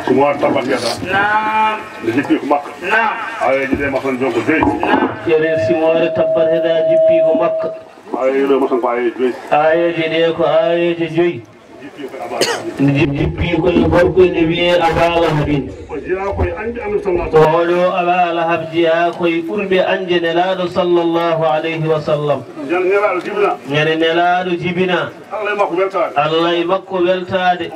Ko mo tabbat mbiyata. Naam. Nde jippi ko Makka. Naam. Aayeeje ɗe masan joom ko joyi. Naam. Yere simoore tabbat heɗa jippi ko Makka. Aayeeje ɗe masan ko aayeeje joyi. Aayeeje ɗe ko aayeeje joyi. Jip-, jippi ko e gorko ene wiyee Aba Lahabin. O jeyaa ko e añɓe Annabi sallallahu alaihi wasallam. Oɗo Aba Lahab jeyaa ko e ɓurɓe añde Nelaaɗo sallallahu alaihi wasallam. Ñande Nelaaɗo jibina. Ñande Nelaaɗo jibina. Allah e makko weltaade. Allah e makko weltaade.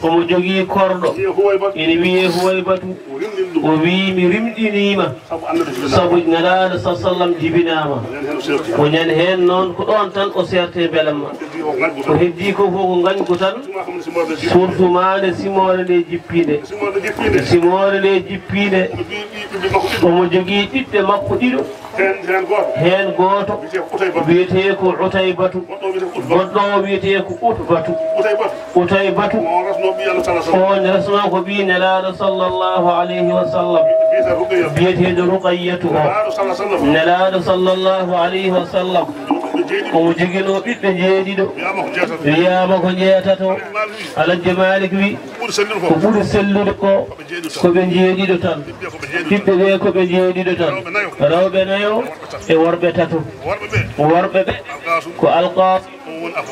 Omo jogii korɗo. Omo jogii korɗo. Wiyee Huwaybatu. Ene wiyee Huwaybatu. O rimɗini ɗum. O wii, "Mi rimɗiniima." Sabu Annabi sallallahu alaihi wasallam. Sabu Nelaaɗo sallallahu alaihi wasallam jibinaama. Ko ñande heen o seerti. Ko ñande heen noon, ko ɗoon tan o seerte belamma. Ko heddii ko fof ko ngañgu tan. Ko heddii ko fof ko ngañgu tan. Surtout maande simoore nde jippiinde. Simoore nde jippiinde. Simoore nde jippiinde. Omo jogii ɓiɓɓe makko ɗiɗo. Omo jogii ɓiɓɓe makko ɗiɗo. Heen, heen gooto. Heen gooto. Wiyetee ko Utaybatu. Wiyetee ko Utaybatu. Goɗɗo wiyetee ko Utbatu. Goɗɗo o wiyetee ko Utbatu. Utaybatu. Utaybatu. Ko on resnoo ɓii Annabi sallallahu alaihi wasallam. On resnoo ko ɓii Nelaaɗo sallallahu alaihi wasallam. Biyeteeɗo Ruqayyatu o, Nelaaɗo sallallahu alayhi wa sallam, omo joginoo ɓiɓɓe njeeɗiɗo. Wiyaama ko jeetato. Alhaji Malik wi, ko ɓuri sellude ko, ko ɓe njeeɗiɗo tan. Ɓiɓɓe ɓe ko ɓe njeeɗiɗo tan. Rewɓe nayo e worɓe tato. Worɓe ɓe ko Alqasim,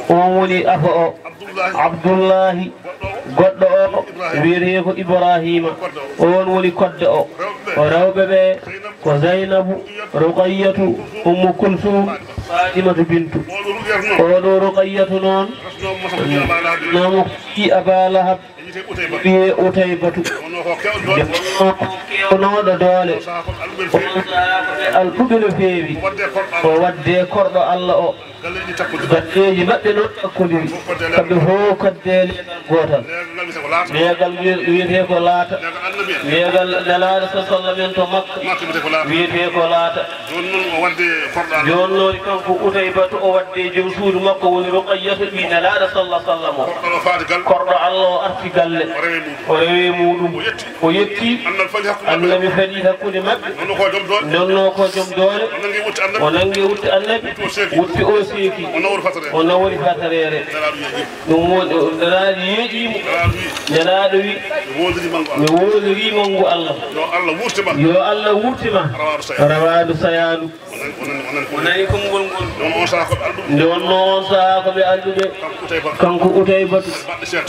on woni afo o. Abdullahi, goɗɗo o wiyetee ko Ibrahima, on woni koddo o. Rewɓe ɓe ko Zaynabu, Ruqayyatu, Ummu Kulsum, Fatimatu Bintu. Oɗo Ruqayyatu noon, namo ɓii Aba Lahab, ɓiye Utaybatu. Nde wonnoo ko kewnooɗo doole, on sahaa ko ɓe alɗuɓe no feewi, o waddee korɗo Allah o. Galleeji maɓɓe noon takkodiri, kamɓe fof kodde leegal gootal. Leegal wiye-, wiyetee ko Laata. Leegal Nelaaɗo sa sallam en to Makka wiyetee ko Laata. Jooni noon o waddee korɗo Allah. Jooni noon kanko Utaybatu o waddee joom suudu makko woni Ruqayyatu ɓii Nelaaɗo sallallahu sallam o. Korɗo o faati galle. Korɗo Allah o arti galle. O rewi muuɗum. O rewi muuɗum. O yetti. O yetti. Annabi faɗi hakkunde maɓɓe. Annabi faɗi hakkunde maɓɓe. Nonno ko joom doole. Nonno ko joom doole. O nangi wutte Annabi. O nangi wutte Annabi. Wutte o seeki. Wutte o seeki. O nawori fatareere. O nawori fatareere. Nelaaɗo yeeƴi. Ɗum woni, o, Nelaaɗo yeeƴi mo. Nelaaɗo wi. Nelaaɗo wi. Mi woondirii manngu Allah. Mi woondirii manngu Allah. Yo Allah wuurtu ma. Yo Allah wuurtu ma. Rawaandu sayaandu. Rawaandu sayaandu. O nani, o nani, o nani. O nani konngol ngol. Nde wonnoo on sahaa ko ɓe alɗuɓe. Nde wonnoo on sahaa ko ɓe alɗuɓe. Kanko Utaybatu. Kanko Utaybatu.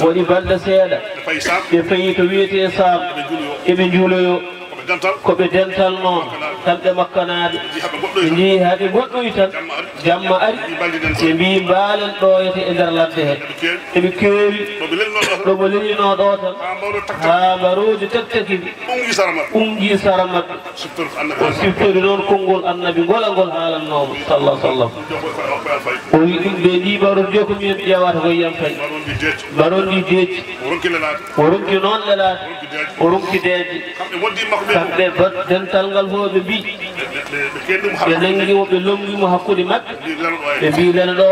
Waɗi balɗe seeɗa. Ɓe payi Saam. Ɓe payi to wiyetee Saam. Eɓe njuloyoo. Eɓe njuloyoo. Ko ɓe dental. Ko ɓe dental noon. Makkanaaɓe. Kamɓe Makkanaaɓe. Ɓe njehi haa ɓe ngoɗɗoyi tan. Ɓe njehi haa ɓe ngoɗɗoyi tan. Jamma ari. Jamma ari. Ɓe mbii mbaali nen. Ɓe mbii mbaalen ɗooyete e nder ladde he. Eɓe keewi. Eɓe keewi. Ɗo ɓe lelinoo ɗo tan. Ɗo ɓe lelinoo ɗo tan. Haa mbaroodi taktaki. Haa mbaroodi taktaki. Ɓunngi sara maɓɓe. Ɓunngi sara maɓɓe. Siftori ko Annabi. O siftori noon konngol Annabi ngol e ngol haalannoo mo, sallallahu sallam. O wi ɗum ɓe ndi mbaroodi ko min ƴeewata ko yiyam fayi. Mbaroodi ndi deeƴi. Mbaroodi ndi deeƴi. O ronki lelaade. O ronki noon lelaade. O ronki deeƴde. O ronki deeƴde. Kamɓe wondiiɓe makko ɓe. Kamɓe ba-, dental ngal fof ɓe mbii. Ɓe, ɓe, ɓe, ɓe kenndi mo. Ɓe nangi mo, ɓe lonngi mo hakkunde maɓɓe. Ɓe mbii lelo ɗo. Ɓe mbii lelo ɗo.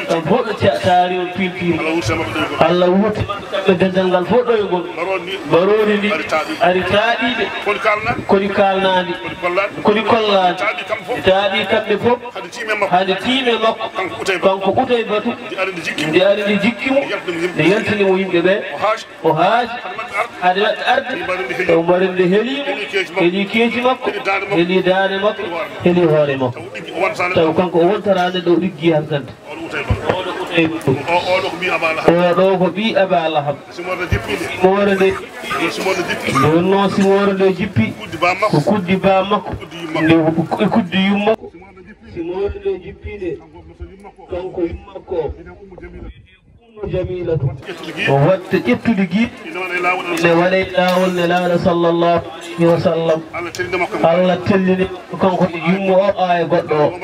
Kamɓe fof ɓe ca-, taari on piiltiima. Allah wuurti maɓɓe ɗo e ngol. Allah wuurti maɓɓe kamɓe dental ngal fof ɗo e ngol. Mbaroodi ndi. Mbaroodi ndi. Ari taaɗiiɓe. Ari taaɗiiɓe. Ko ɗi kaalnaa. Ko ɗi kaalnaa ndi. Ko ɗi kollaa ndi. Ko ɗi kollaa ndi. Taaɗii kamɓe fof. Taaɗii kamɓe fof. Hade tiime makko. Hade tiime makko. Kanko Utaybatu. Kanko Utaybatu. Nde ari nde jikki mo. Nde yaltini mo yimɓe. Nde yaltini mo yimɓe ɓe. O haaji. O haaji. Hade maɓɓe arde. Hade maɓɓe arde. Tawi mbaroodi ndi heli. Tawi mbaroodi ndi heli mo. Heli keeci makko. Heli keeci makko. Heli daande makko. Heli daande makko. Heli hoore makko. Tawi ɗiggi o wontaano. Tawi kanko o wontaano ɗo ɗiggi hankadi. Oɗo Utaybatu. Oɗo Utaybatu. O, oɗo ko ɓii Aba Lahab. Oɗo ko ɓii Aba Lahab. Simoore nde jippi nde. Simoore nde. Simoore nde jippi. Nde wonnoo simoore nde jippi. Kuddi baa makko. Ko kuddi baa makko. Kuddi yumma. Nde ko kuddi yumma. Simoore nde jippi nde. Kanko yumma ko. Ummu Jamilatu. O watta ƴettude giiɗe. Ine waɗa e laawol Nelaaɗo sallallahu alayhi wa sallam. Allah tellini mo kanko e yumma o, haa e goɗɗo o.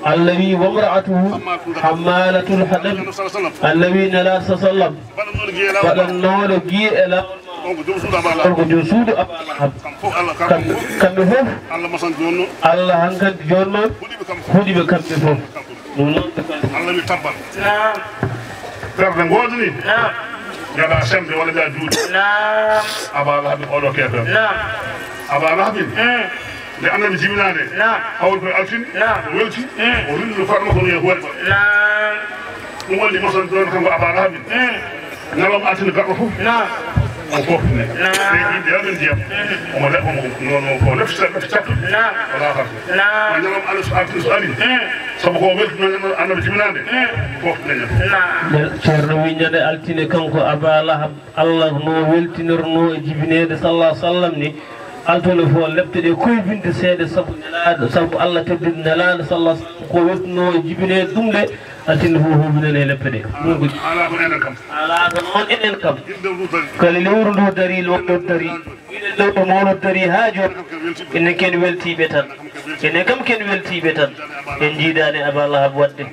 Allah wi, "Wamra'atuhu hammalatul hatab." Allah wi Nelaaɗo sallallahu alayhi wa sallam. Waɗannooɗo giye e laawol. On ko joom suudu Aba Lahab. On ko joom suudu Aba Lahab. Kam-, kamɓe fof. Allah masan jooni noon. Allah hankadi jooni noon. Huɗi ɓe kamɓe fof. Huɗi ɓe kamɓe fof. Ɗum noon ɓe kamɓe. Allah wi tabban. Naam. Ferde ngoodani. Naam. Mbiyaɗa sembe walla mbiya juuɗe. Naam. Aba Lahab oɗo keefeero. Naam. Aba Lahab. Mm. Nde Annabi jibinaa nde. Naam. Hawri koye altine. Naam. O welti. Mm. O rinno farma kono e hoore. Naam. Ɗum woni masan ɗon kanko Aba Lahabi. Mm. Ñalawma altine garɗo fof. Naam. O foftine. Naam. Ɓe yimɓe yalɓe ndiyam. Mm. Omo le-, omo, no, no, ko lefti, lefti cattuɗi. Naam. Wala harde. Naam. Ko ñalawma altine so ari. Mm. Sabu ko weltino ñande Annabi jibinaande. Mm. Foftine ñande. Naam. Ceerno wi ñande altine kanko Aba Lahab, Allah no weltinirno e jibineede sallallahu sallam ni. Altine fof lepte ɗe koybinde seeɗa sabu Nelaaɗo, sabu Allah teddini Nelaaɗo sallallahu sallam ko weltino e jibine ɗum ɗe, altine fof huɓinane e lepte ɗe. Ɗum ko alaa ko enen kam. Alaa ko noon enen kam. Yimɓe ndu dari. Kala lewru ndu dari, lewru ndu dari. Lewru mo ndu dari haa jooni. Enen ken weltiiɓe tan. Enen kam ken weltiiɓe tan. En njiidaani Aba Lahab waɗde.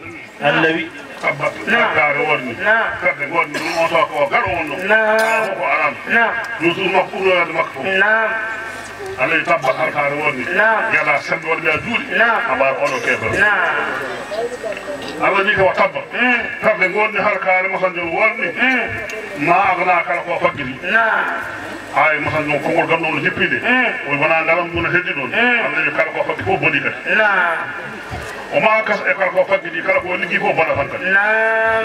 Annabi. Tabba. Naam. Harkaare wonni. Naam. Fedde wonni. Ɗum on soo ko o garo wonno. Naam. Ko aram. Naam. Yusuf makko ɓurno yadde makko fof. Naam. Annabi tabba harkaare wonni. Naam. Yada sembe wonɓe a juuɗe. Naam. A mbaara oɗo keefeero. Naam. Allah wi ko wa tabba. Mm. Fedde wonni harkaare masanjo wonni. Mm. Ma agna kala ko faggiri. Naam. Ay, masan ɗon, konngol gam ɗon no jippiinde. Mm. O wona ngalam ngun heddi ɗon. Mm. Allah wi kala ko faggi fof boni kadi. Naam. O ma kas e kala ko faggi ɗi, kala ko liggi fof bona tan kadi. Naam.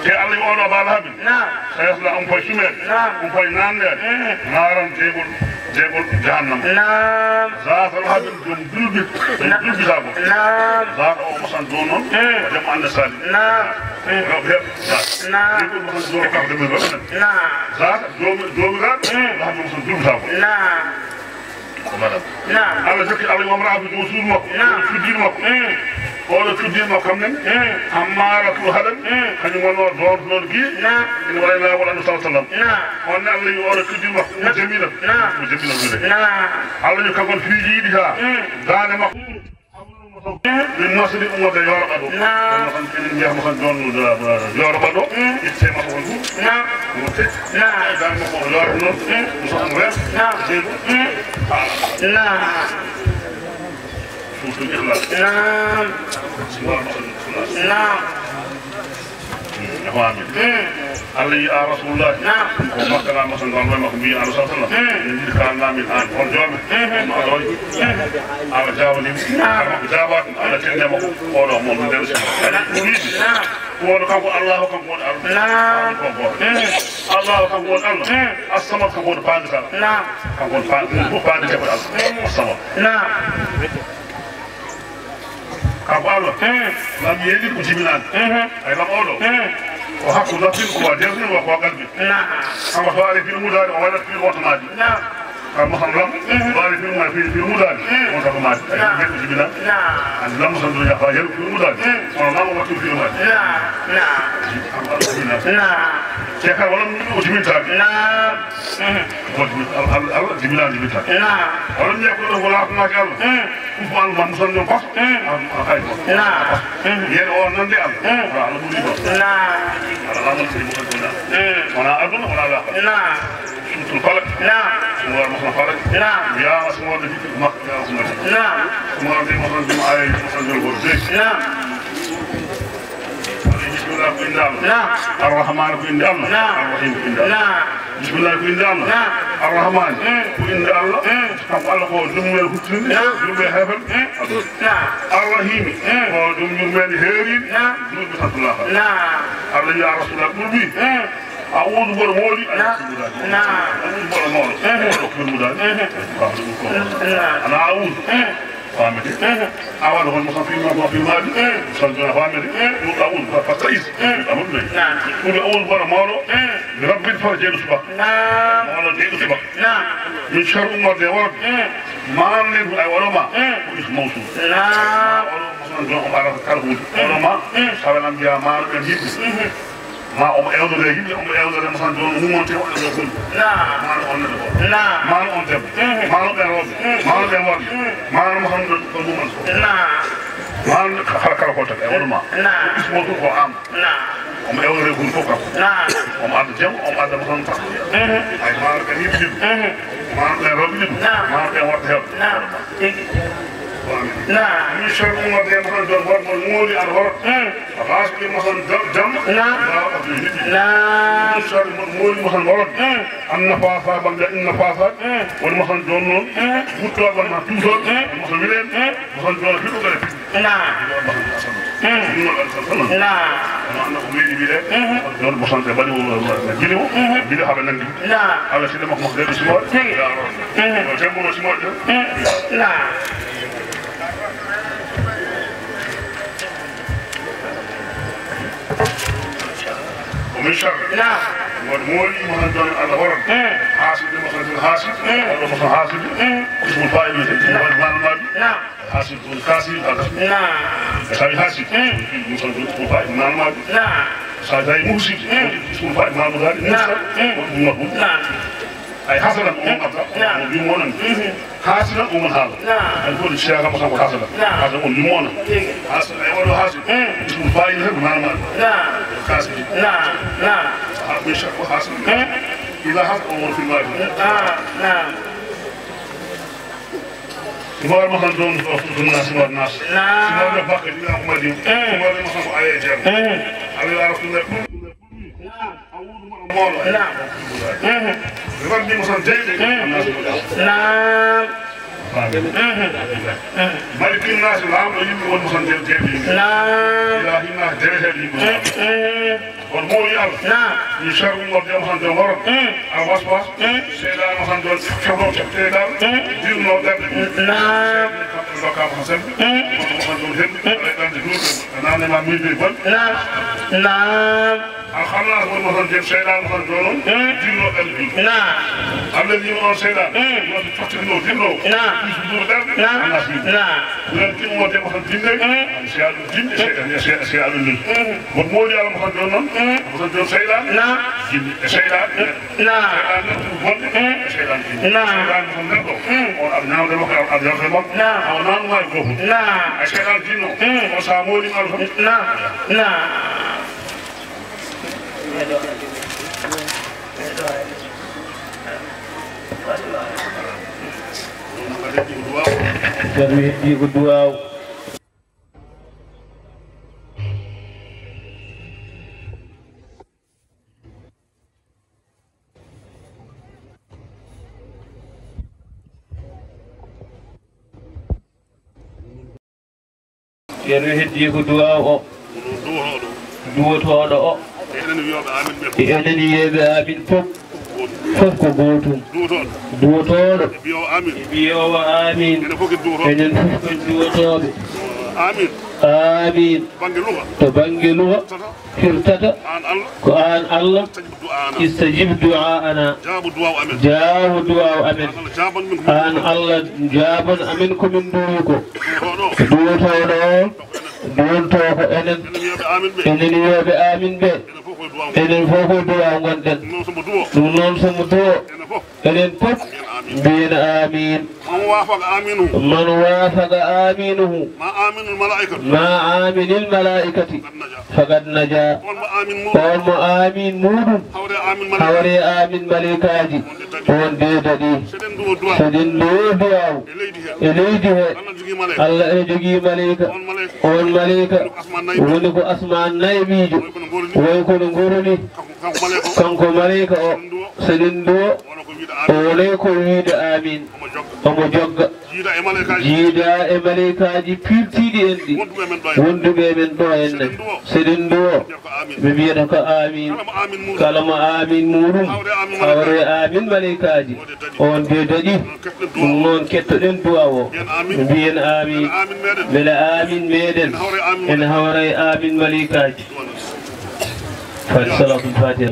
Te Allah wi oɗo Aba Lahabin. Naam. Sayasla, um fay sumeede. Naam. Um fay naanneede. Mm. Naaran jeygol, jeygol jahannama. Naam. Zaata Lahabin, joom julɓe, joom julɓisaago. Naam. Zaata o masan ɗon noon, mm, o jam annde sali. Naam. Mm. Rewɓe heɓ, zaata. Naam. Jeygol masan ɗon kam ɗum rewɓe. Naam. Zaata, joomi, joomiraaɗo, mm, Lahabin masan julɓisaago. Naam. Ko madam. Naam. Allah jokki, Allah wi wamra'atu, joom suudu makko. Naam. Oɗo cuddiiɗo makko. Mm. Oɗo cuddiiɗo makko kam nani. Mm. Ammaaratul haɗam. Mm. Kañum wonno doonto noon gi. Naam. Ina waɗa laawol Annabi sallallahu alaihi wasallam. Naam. On ne Allah wi oɗo cuddiiɗo makko. Naam. Jamiila. Naam. Ko Jamiila wiyde. Naam. Allah wi kanko on piiji yiɗi ha. Mm. Daande makko. Min masdi ummoode yooro ɓaɗo. Naam. Ɗum noon enen njeyaa mo tan joon, yooro ɓaɗo. Mm. Itte makko on fof. Naam. Mo te. Naam. Dal makko o yooro noon. Mm. Mo tan wer. Naam. Jeego. Mm. Naam. Suutul Ikhlaas. Naam. Naam. A faami? Mm. Allah yi a Rasulullah. Naam. Ko Makka la masa ngal makko mbi Allah sallallahu alaihi wasallam. Mm. Min yiɗi kaalnaa min aan on joome. Mm. On Allah waɗi. Mm. Allah jaabani. Naam. Makko jaabaaka. Allah tenne makko. Oɗo mo min nder si. Naam. Ko woni kanko Allah, kanko woni Allah. Naam. Kanko woni Allah. Mm. Allah kanko woni Allah. Mm. As-Samad kanko woni paandita. Naam. Kanko woni pa-, ɗum fof paandite ko Allah. Mm. As-Samad. Naam. Kanko Allah. Mm. Lam yeeli ko jibinaani. Mhm. Ay lam oɗo. Mm. Ko hakku nafsin, ko wa dernin, wa ko wa qalbi. Naam. Kanko so ari fil mudaari, o waɗat fil otomaadi. Naam. Kanko kam lam, mm, so ari fil ma-, fil, fil mudaari, mm, on tako maadi. Ay lam yeeli ko jibinaani. Naam. An lam san dunya fa yeeli fil mudaari. Mm. Kono lam o waɗi fil maadi. Naam. Naam. Kanko Allah jibinaani. Naam. Te kay wala o jibintaake. Naam. Mhm. Wala Allah, Allah, Allah jibinaani jibintaake. Naam. Wala mi yakko ɗo wala ko naaki Allah. Mm. Ɗum ko Allah ma musan ɗon fas. Mm. Am, am, ay, ɗon. Naam. Mm. Yen o nande Allah. Mm. Wala Allah ɓuri ɗon. Naam. Wala Allah ɓuri ɗon. Mm. Wona aduna, wona laakhira. Naam. Suutul Falaq. Naam. Suura Muhammad Falaq. Naam. Wiyaama suura de jikki makko, wiyaama suura de. Naam. Suura de Muhammad ɗum aaya Muhammad ɗum ko de. Naam. Bismillah ko innde Allah. Naam. Ar-Rahmaan ko innde Allah. Naam. Ar-Rahiim ko innde Allah. Naam. Bismillah ko innde Allah. Naam. Ar-Rahmaan, mm, ko innde Allah. Mm. Kanko Allah ko ɗum men huttinde, naam, ɗum men heefan. Mm. Naam. Ar-Rahiim, mm, ko ɗum yurmeende heeriinde, naam, ɗum ɓe santu laafa. Naam. Allah ya Rasulullah ɓurɗi. Mm. A'uudu mboɗo mooli. Naam. Naam. A'uudu mboɗo moolo. Mm. Mboɗo ko yurmudaani. Mm. Ko ɗum ko. Naam. Ana a'uudu. Mm. Faamete. Mhm. Awa ɗo honmo kam fiima, mo fiimaade. Mm. Sanjona faamete. Mm. Ɗum ɗaɓɓude, fa, fa, fa, is. Mm. Ɗaɓɓude. Naam. Ɗum ɗaɓɓude, kono mawɗo. Mm. Mi rabbit fota jeyɗo subaka. Naam. Mawɗo jeyɗo subaka. Naam. Min sharri ummorde e worode. Mm. Maam nen ko ay oɗo ma. Mm. Ko is mawsul. Naam. Oɗo ma, oɗo ma, kala huunde. Mm. Oɗo ma, mm, sawalam mbiya maaro ɓen yimɓe. Mhm. Ma omo ewnore e yimɓe, omo ewnore mo tan, jooni mum on te o ewnore gonɗo. Naam. Maano on neɗɗo o. Naam. Maano on debbo. Mhm. Maano ɓen rewɓe. Mhm. Maano ɓen worɓe. Mhm. Maano mo tan ɗo, ɗo mum on fof. Naam. Maano ka-, kala, kala ko tan, e wonma. Naam. Ismo ɗum ko am. Naam. Omo ewnore gonɗo fof kam. Naam. Omo adda jam, omo adda mo tan tan. Mhm. Ay maano ɓen yimɓe ɗiɗo. Mhm. Maano ɓen rewɓe ɗiɗo. Naam. Maano ɓen worɓe heewɓe. Naam. Tigi. Naam. Min sharri ummorde mo tan, jooni worɓe mooli aɗa horo. Mm. Raasɓe mo tan dam-, damma. Naam. Laawa ko to yiɗi. Naam. Min sharri mo, mooli mo tan worode. Mm. An nafaasa, bal ya in nafaasa. Mm. Woni mo tan jooni noon. Mm. Guttooɓe ma tuutoon. Mm. Mo tan wiɗen. Mm. Mo tan jooni fiɗo ɓe. Naam. Mo tan asal. Mm. Ɗum noon asal tan. Naam. Mo annda ko wiɗi wiɗe. Mm. Jooni mo tan ɓe mbaɗi mo, mo, mo, mo, bili mo. Mm. Bili haa ɓe nanndi. Naam. Allah siɗɗo makko makko ɓeyɗo simoore. Tigi. Yaa Rabbi. Mm. Yo tembo no simoore ɗum. Mm. Naam. Ko min sharri. Naam. Won mooli mo tan jooni Allah horon. Mm. Haasidi mo tan haasidi. Mm. Walla mo tan haasidi. Mm. Ismul faa'il wiyete. Mm. Won maana maadi. Naam. Haasidi, won kaasidi, hada. Naam. E tawi haasidi. Mm. Ɗum tan ko ismul faa'il maana maadi. Naam. Sa tawi muhsidi. Mm. Ismul faa'il maana maadi. Naam. Muhsidi. Mm. Ko ɗum mahmud. Naam. Ay hasadan o adda. Naam. O yummonan. Mhm. Hasidan o mon haala. Naam. Ay ko siyaga mo ko hasadan. Naam. Hasadan o yummonan. Tigi. Hasadan ay wado hasid. Mm. Ismul fa'il he maana maadi. Naam. Hasid. Naam. Naam. Ha, min sharri hasid. Mm. Ila hasad o won fil maadi. Naam. Naam. Mo war mo tan ɗon ɗo fu ɗum na si war nas. Naam. Si war no bakka ɗi ko madi. Mm. Si war mo tan ko aye jam. Mm. Ala rasulullah. Naam. A'uudu ma Naam. Mhm. Rabbi mo tan jeyde. Mhm. Naam. Naam. Mhm. Mhm. Malikin naasi, laamɗo yimɓe won mo tan jeyde yimɓe. Naam. Ilaahi naasi, deweteeɗo yimɓe. Mhm. Kono mooli Allah. Naam. Min sharri mo jom tan jom horon. Mhm. Al waswas. Mhm. Seyɗaane mo tan jom fewɗo seyɗaane. Mhm. Dirno darde. Naam. Seyɗaane mo tan jom hen. Mhm. Naam. Naam. Alxannaas woni mo tan jom seyɗaane mo tan joonon. Mm. Dillo ɓen ɗi. Naam. Alladi mo on seyɗaane. Mm. Wonata fottirno dillo. Naam. Ɗi ko ɓuri ɓerde. Naam. Annaas ɗi. Naam. Ɓuren ɗi mo tan dinde. Mm. Si a ɗum dinde seyɗaane, si a, si a ɗum dinde. Mm. Mo moodi Allah mo tan joonon. Mm. Mo tan joon seyɗaane. Naam. Jinni e seyɗaane. Naam. Seyɗaane ɗum bonde. Mm. E seyɗaane jinni. Naam. Seyɗaane mo tan neɗɗo. Mm. On aɗa ñaamde makko, aɗa yarde makko. Naam. Awa naanu ma e gooto. Naam. Ay seyɗaane jinno. Mm. On sa moodi Allah. Naam. Naam. Ceerno heddi ko duwaaw. Ceerno heddi ko duwaaw o. Duwotooɗo o. E enen wiyeeɓe amin fof. Fof ko gootum. Duwotooɗo. Duwotooɗo. Mbiyoowo amin. Mbiyoowo amin. Enen fof ko duwotooɓe. Enen fof ko duwotooɓe. Amin. Amin. Bannge luga. To bannge luga. Firtata. Firtata. Aan Allah. Ko aan Allah. Istajib du'aana. Istajib du'aana. Jaabu duwaaw amen. Jaabu duwaaw amen. Aan Allah jaaban min ko. Aan Allah jaaban amin ko min duwi ko. Duwotooɗo. Duwotooɗo o. Duwonto ko enen. Enen wiyeeɓe amin ɓe. Enen wiyeeɓe amin ɓe. Enen fof ko duwaaw. Enen fof ko duwaaw ngonɗen. Ɗum noon so mo duwo. Ɗum noon so mo duwo. Enen fof. Enen fof. Mbiyen amin. Mbiyen amin. Man waafaqa aaminuhu. Man waafaqa aaminuhu. Ma aaminul malaa'ikatu. Ma aaminil malaa'ikati. Faqad najaa. Faqad najaa. On mo aamin muɗum. On mo aamin muɗum. Hawre aamin malaa'ikatu. Hawre aamin malaa'ikaaji. On de daɗi. On de daɗi. So eɗen duwo duwaaw. So eɗen duwo duwaaw. E leydi he. E leydi he. Allah ene jogii malaa'ika. Allah ene jogii malaa'ika. On malaa'ika. On malaa'ika. Woni ko asmaan nayi. Woni ko asmaan nayi miijo. Woni kono ngoroni. Woni kono ngoroni. Kanko, kanko malaa'ika o. Kanko malaa'ika o. So eɗen duwo. So eɗen duwo. Wona ko wiide amin. O wonay ko wiide amin. Omo jogga. Omo jogga. Jiida e malaa'ikaaji. Jiida e malaa'ikaaji pirtiiɗi en ɗi. Wonduɓe e men ɗo en. Wonduɓe e men ɗo en. So eɗen duwo. So eɗen duwo. Ɓe mbiyata ko amin. Ɓe mbiyata ko amin. Kala mo amin muɗum. Kala mo amin muɗum. Hawre amin malaa'ikaaji. Hawre amin malaa'ikaaji. O de daɗi. On de daɗi. On kettoɗen duwaaw o. Ɗum noon kettoɗen duwaaw o. Mbiyen amin. Mbiyen amin. Mbele amin meɗen. Mbele amin meɗen. En hawre amin malaa'ikaaji. En hawre amin malaa'ikaaji. Fati salaatul fatiha.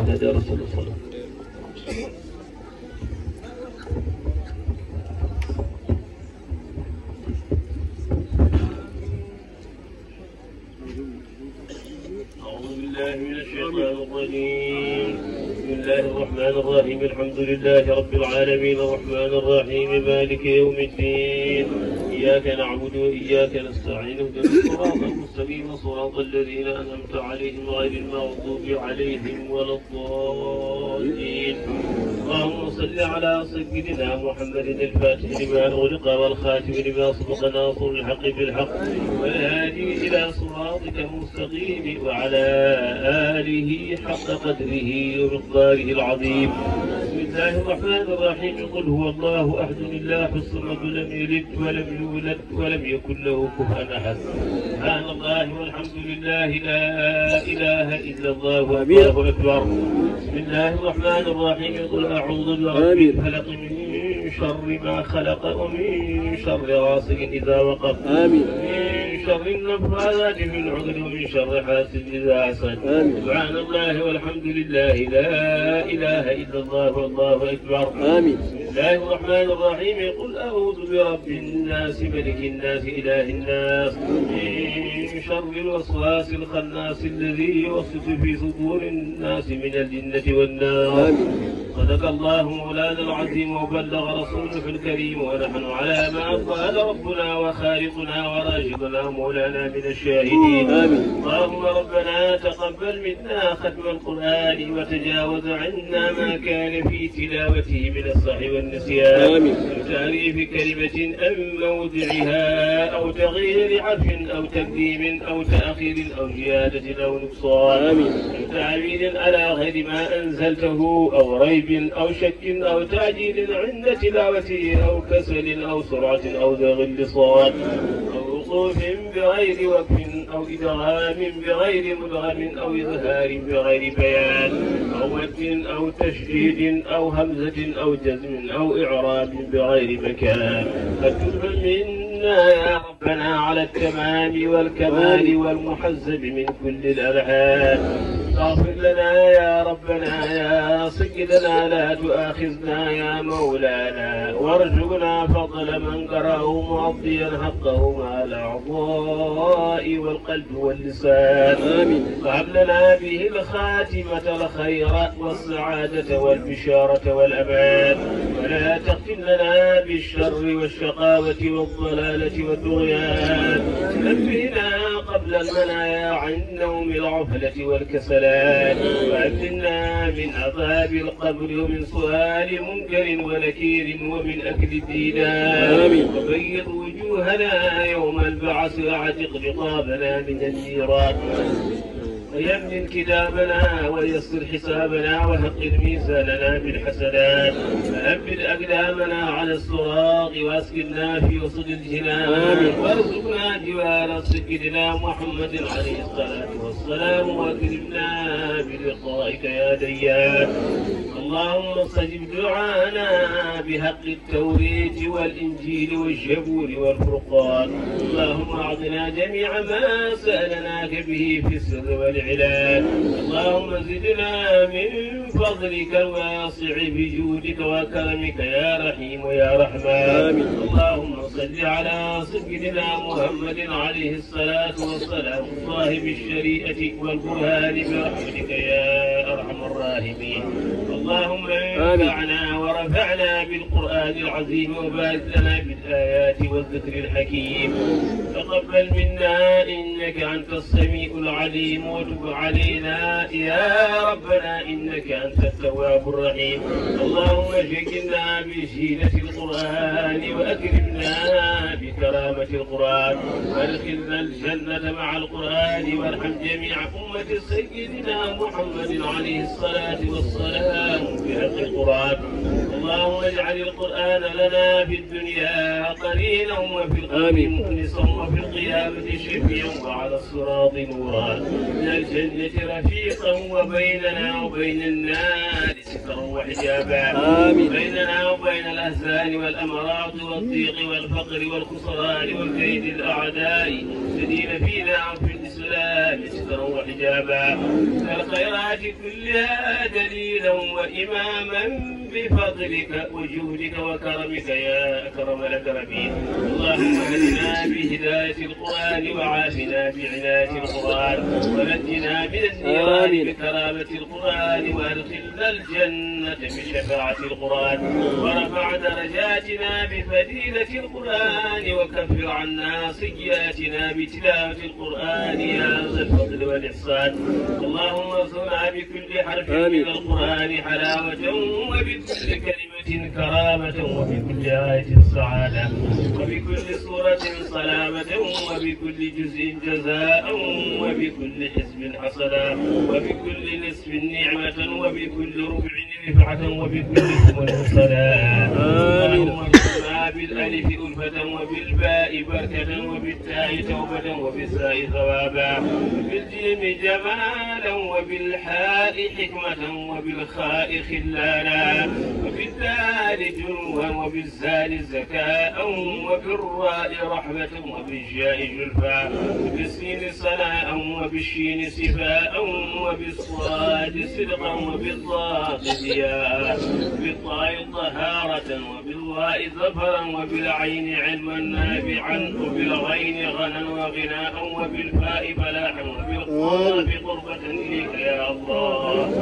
أعوذ بالله من الشيطان الرجيم. بسم الله الرحمن الرحيم. الحمد لله رب العالمين. الرحمن الرحيم. مالك يوم الدين. إياك نعبد وإياك نستعين. اهدنا الصراط المستقيم. صراط الذين أنعمت عليهم غير المغضوب عليهم ولا الضالين. اللهم صل على سيدنا محمد الفاتح لما أغلق والخاتم لما سبق ناصر الحق بالحق والهادي إلى صراطك المستقيم وعلى آله حق قدره ومقداره العظيم. بسم الله الرحمن الرحيم. قل هو الله أحد الله الصمد لم يلد ولم يولد ولم يكن له كفوا أحد. سبحان الله والحمد لله لا إله إلا الله والله أكبر. بسم الله الرحمن الرحيم. قل أعوذ برب الفلق. من شر ما خلق ومن شر غاسق إذا وقب. آمين. من شر النفاثات في العقد ومن شر حاسد إذا حسد. آمين. سبحان الله والحمد لله لا إله إلا الله والله أكبر. آمين. بسم الله الرحمن الرحيم. قل أعوذ برب الناس ملك الناس إله الناس من شر الوسواس الخناس الذي يوسوس في صدور الناس من الجنة والناس. آمين. صدق الله مولانا العظيم وبلغ رسوله الكريم، ونحن على ما قال ربنا وخالقنا ورازقنا مولانا من الشاهدين. آمين. اللهم ربنا تقبل منا ختم القرآن وتجاوز عنا ما كان في تلاوته من السهو والنسيان. آمين. وتحريف كلمة عن موضعها أو تغيير حرف أو تقديم أو تأخير أو زيادة أو نقصان. آمين. أو تعويل على غير ما أنزلته أو ريب أو شك أو تعجيل عند تلاوته أو كسل أو سرعة أو زيغ اللسان أو وقوف بغير وقف أو إدغام بغير مدغم أو إظهار بغير بيان أو مد أو تشديد أو همزة أو جزم أو إعراب بغير مكان. فاكتبه منا يا ربنا على التمام والكمال والمحزب من كل الألحان. اغفر لنا يا ربنا يا سيدنا، لا تؤاخذنا يا مولانا، وارزقنا فضل من قرأه مؤديا حقه مع الأعضاء والقلب واللسان. آمين. وهب لنا به الخاتمة الخير والسعادة والبشارة والأمان، ولا تختم لنا بالشر والشقاوة والضلالة والطغيان. نبهنا قبل المنايا عن نوم الغفلة والكسلان، وأمنا من عذاب القبر ومن سؤال منكر ونكير ومن أكل الديدان. آمين. وبيض وجوهنا يوم البعث وأعتق رقابنا من النيران. ويمن كتابنا ويسر حسابنا وثقل ميزاننا بالحسنات، وثبت أقدامنا على الصراط وأسكننا في وسط الجنان. آمين. وارزقنا جوار سيدنا محمد عليه الصلاة والسلام وأكرمنا بلقائك يا ديان. اللهم استجب دعانا بحق التوراة والإنجيل والزبور والفرقان. اللهم أعطنا جميع ما سألناك به في السر والإعلان. اللهم زدنا من فضلك الواسع بجودك وكرمك يا رحيم يا رحمن. آمين. اللهم صل على سيدنا محمد عليه الصلاة والسلام، صاحب الشريعة والبرهان، برحمتك يا أرحم الراحمين. اللهم آمين. انفعنا ورفعنا بالقرآن العظيم، وبارك لنا بالآيات والذكر الحكيم. تقبل منا إنك أنت السميع العليم، وتب علينا يا ربنا إنك أنت التواب الرحيم. اللهم زينا بزينة القرآن، وأكرمنا بكرامة القرآن، وأدخلنا الجنة مع القرآن، وارحم جميع أمة سيدنا محمد عليه الصلاة والسلام بحق القرآن. اللهم اجعل القرآن لنا في الدنيا قرينا، وفي القبر آمين. مؤنسا، وفي القيامة شفيعا، وعلى الصراط نورا، من الجنة رفيقا، وبيننا وبين النار سترا وحجابا. آمين. بيننا وبين الأحزان والأمراض والضيق والفقر والخسران وكيد الأعداء الذين فينا وفي الإسلام سترا وحجابا. الخيرات كلها دليلا وإماما بفضلك وجودك وكرمك يا أكرم الأكرمين. اللهم اهدنا بهداية القرآن، وعافنا بعناية القرآن، ونجنا من النيران آمين. بكرامة القرآن، وأدخلنا الجنة بشفاعة القرآن، ورفع درجاتنا بفضيلة القرآن، وكفر عنا سيئاتنا بتلاوة القرآن يا ذا الفضل والإحسان. اللهم ارزقنا بكل حرف آمين. من القرآن حلاوة، وبكل كلمة كرامة، وبكل آية سعادة، وبكل سورة سلامة، وبكل جزء جزاء، وبكل حزب حسنة، وبكل نصف نعمة، وبكل ربع رفعة، وبكل ثمن صلاة. آمين. اللهم ارزقنا بالألف ألفة، وبالباء بركة، وبالتاء توبة، وبالزاء ثوابا، وبالجيم جمالا، وبالحاء حكمة، وبالخاء خلالا، وبالدال جنوا، وبالزال زكاء، وبالراء رحمة، وبالجاء جلفا، وبالسين صلاء، وبالشين صفاء، وبالصاد صدقا، وبالضاد ضياء، وبالطاء طهارة، وبالظاء ظفرا، وبالعين علما نافعا، وبالغين غنى وغناء، وبالفاء فلاحا، وبالقاف قربة إليك يا الله.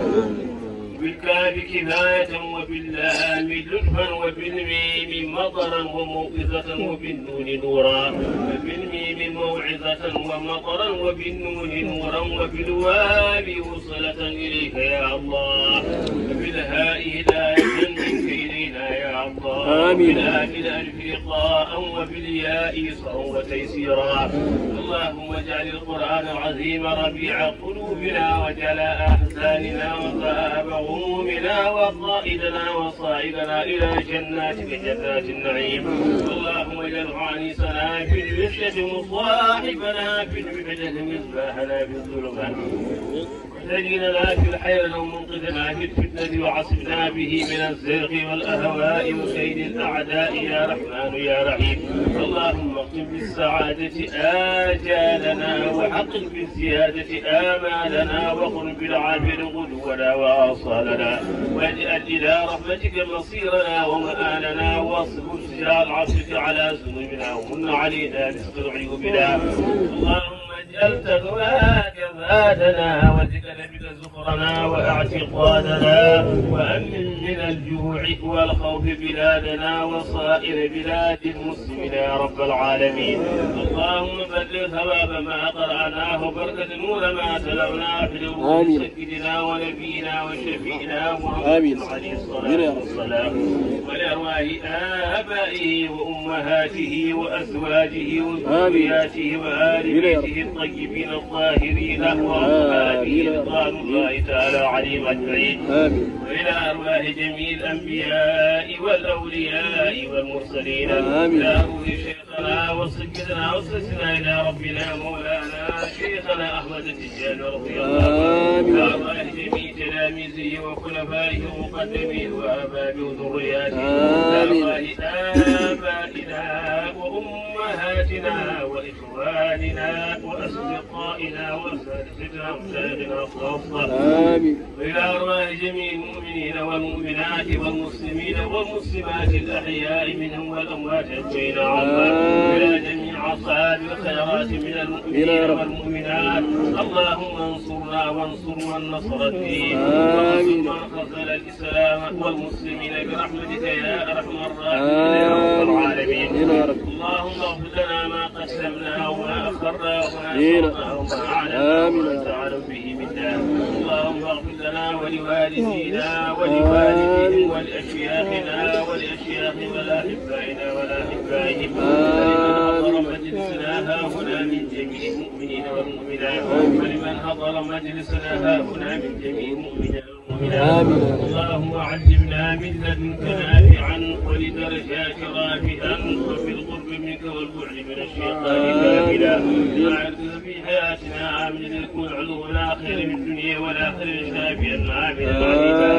بالكاف كفاية وباللام لطفا وبالميم مطرا وموعظة وبالنون نورا وبالميم موعظة ومطرا وبالنون نورا وبالواو وصلة إليك يا الله وبالهاء هداية منك إلينا يا الله آمين. وبالآل الألف لقاء وبالياء يسرا وتيسيرا. اللهم اجعل القرآن العظيم ربيع قلوبنا وجلاء أحزاننا وذهاب غمومنا وقائدنا وصائدنا إلى جناتك جنات النعيم. اللهم اجعله عانسنا في الوحدة مصاحبنا في الوحدة مصباحنا في الظلمات. ونجنا في الحيرة ومنقذنا في الفتنة وعصمنا به من الزيغ والأهواء وكيد الأعداء يا رحمن يا رحيم. اللهم اختم بالسعادة آجالنا وحقق بالزيادة آمالنا وقم بالعافية غدونا وآصالنا واجعل إلى رحمتك مصيرنا ومآلنا واصب سجال عفوك على ذنوبنا ومن علينا بستر عيوبنا. اللهم اجعل تقواك زادنا وزدنا بك ذخرنا واعتقادنا وأمن من الجوع والخوف بلادنا وسائر بلاد المسلمين يا رب العالمين. اللهم بلغ ثواب ما قرأناه وبركة نور ما تلوناه في الأرض آمين. سيدنا ونبينا وشفيعنا محمد آمين. عليه الصلاة آمين يا رب. والسلام ولأرواح آبائه وأمهاته وأزواجه وذرياته وآل بيته الطيبين الطاهرين وأصحابه رضوان الله تعالى عليهم أجمعين. آمين. وإلى أرواح جميع الأنبياء والأولياء والمرسلين. آمين. إلى روح شيخنا وسيدنا وأسوتنا إلى ربنا مولانا شيخنا أحمد التجاني رضي الله عنه. آمين. وأرواح جميع تلاميذه وخلفائه ومقدميه وأحبابه وذرياته. آمين. وأرواح آبائنا وأمهاتنا وإخواننا وأصدقائنا وأساتذتنا ومشايخنا خاصة. آمين. وإلى أرواح جميع المؤمنين والمؤمنات والمسلمين والمسلمات الأحياء منهم والأموات أجمعين عامة. آمين. وإلى جميع أصحاب الخيرات من المؤمنين والمؤمنات. اللهم انصرنا وانصر من نصر الدين. آمين. وانصر من خذل الإسلام والمسلمين برحمتك يا أرحم الراحمين يا رب العالمين. آمين يا رب. اللهم اغفر لنا ما قدمنا وما أخرنا وما أسررنا وما أعلنا وما أنت أعلم به منا. اللهم اغفر لنا ولوالدينا ولوالديهم ولأشياخنا ولأشياخ ولأحبائنا ولأحبائهم ولمن حضر مجلسنا هاهنا من جميع المؤمنين والمؤمنات ولمن حضر مجلسنا هاهنا من جميع المؤمنين آمين. اللهم علمنا من لدنك نافعا ولدرجات رافعا وفي القرب منك والبعد من الشيطان كافلا. وأعذ في حياتنا عامل يكون علونا خير من الدنيا والآخرة شافيا عاملا عليما.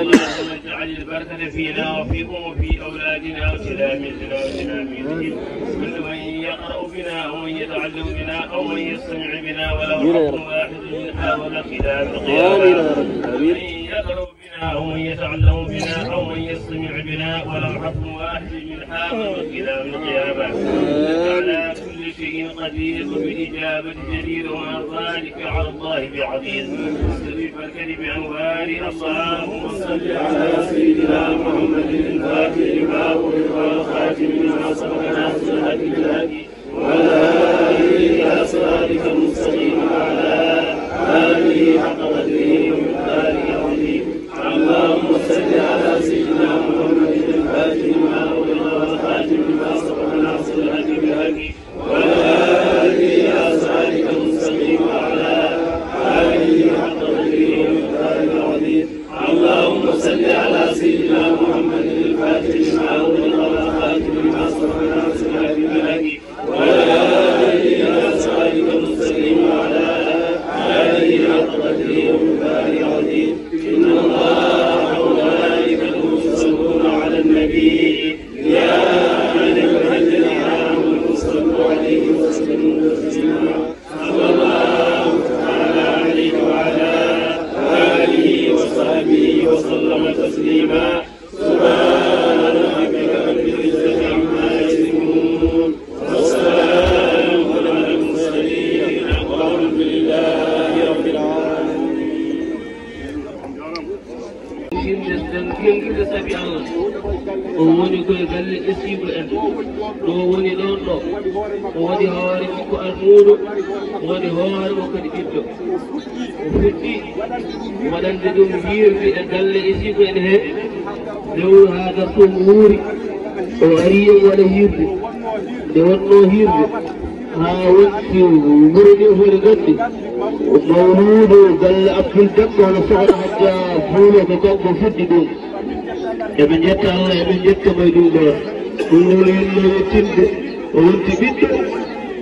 اللهم اجعل البركة فينا وفي أم في أولادنا وتلاميذنا وتلاميذهم. كل من يقرأ بنا أو من يتعلم بنا أو من يستمع بنا ولو حرف واحد من هذا الكتاب القيامة. آمين. أو من يتعلم بنا أو من يستمع بنا ولو حرف واحد من حافظ إلى يوم القيامة. إنك على كل شيء قدير وبالإجابة جدير وما ذلك على الله بعزيز. سر البركة بأنوار. اللهم صل على سيدنا محمد الفاتح لما أغلق والخاتم لما سبق ناصر الحق بالحق وعلى آله إلى صراطك المستقيم وعلى آله حق قدره ومقداره العظيم. اللهم صل على سيدنا محمد الفاتح لما أغلق والخاتم لما سبق ناصر الحق بالحق وعلى آله إلى صراطك المستقيم وعلى آله حق قدره ومقداره العظيم. اللهم صل على سيدنا محمد الفاتح لما أغلق والخاتم لما سبق ناصر الحق بالحق وعلى Koye galle Ɓesngiiɗo en, ɗo woni ɗon ɗo, o waɗi hoore jikku almuudo, o waɗi hoore o kadi ɓiɗɗo. O fuɗɗi waɗande ɗum hiirde e galle Ɓesngiiɗo en he, lewru haa gartoo wuuri, o ari o waɗa hiirde. Nde wonnoo hiirde, haa wonti wuro nde foti gandi, mawluudu galle Abdul Demba, hono sohna Hajja Fuulo, ko kanko fuɗɗi ɗum. Eɓe njetta Allah, eɓe njetta mo e ɗum ɗoon. Ɗum ɗo o yiɗnoo yettinde, o wonti ɓiɗɗo,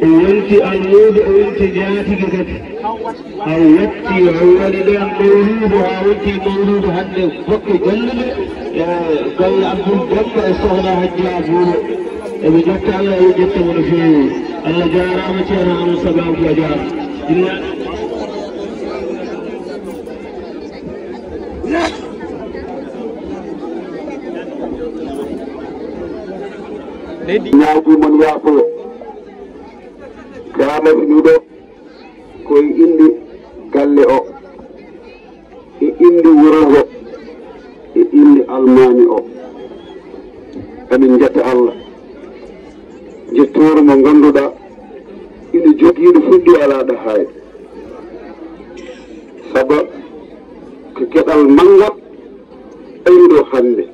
o wonti almuudo, o wonti njaatige kadi. Haa watti, o waɗi ɗoon mawluudu, haa wonti mawluudu hannde bokke gollude, e galle Abdul Demba e sohna Hajja Buulo. Eɓe njetta Allah, eɓe njetta mo no feewi. Allah jaaraama, Ceerno Amadou Sababu, a jaaraama. Inna Leydi. Ñaawdi mon yaafoyo. Kaamati ɗuɗo ko e innde galle o, e innde wuro ngo, e innde almaami o. Emin njetta Allah. Njettoore mo ngannduɗaa ina jogii ɗo fuɗɗi alaa ɗo haaɗi. Sabu ko geɗal manngal ɓeydo hannde.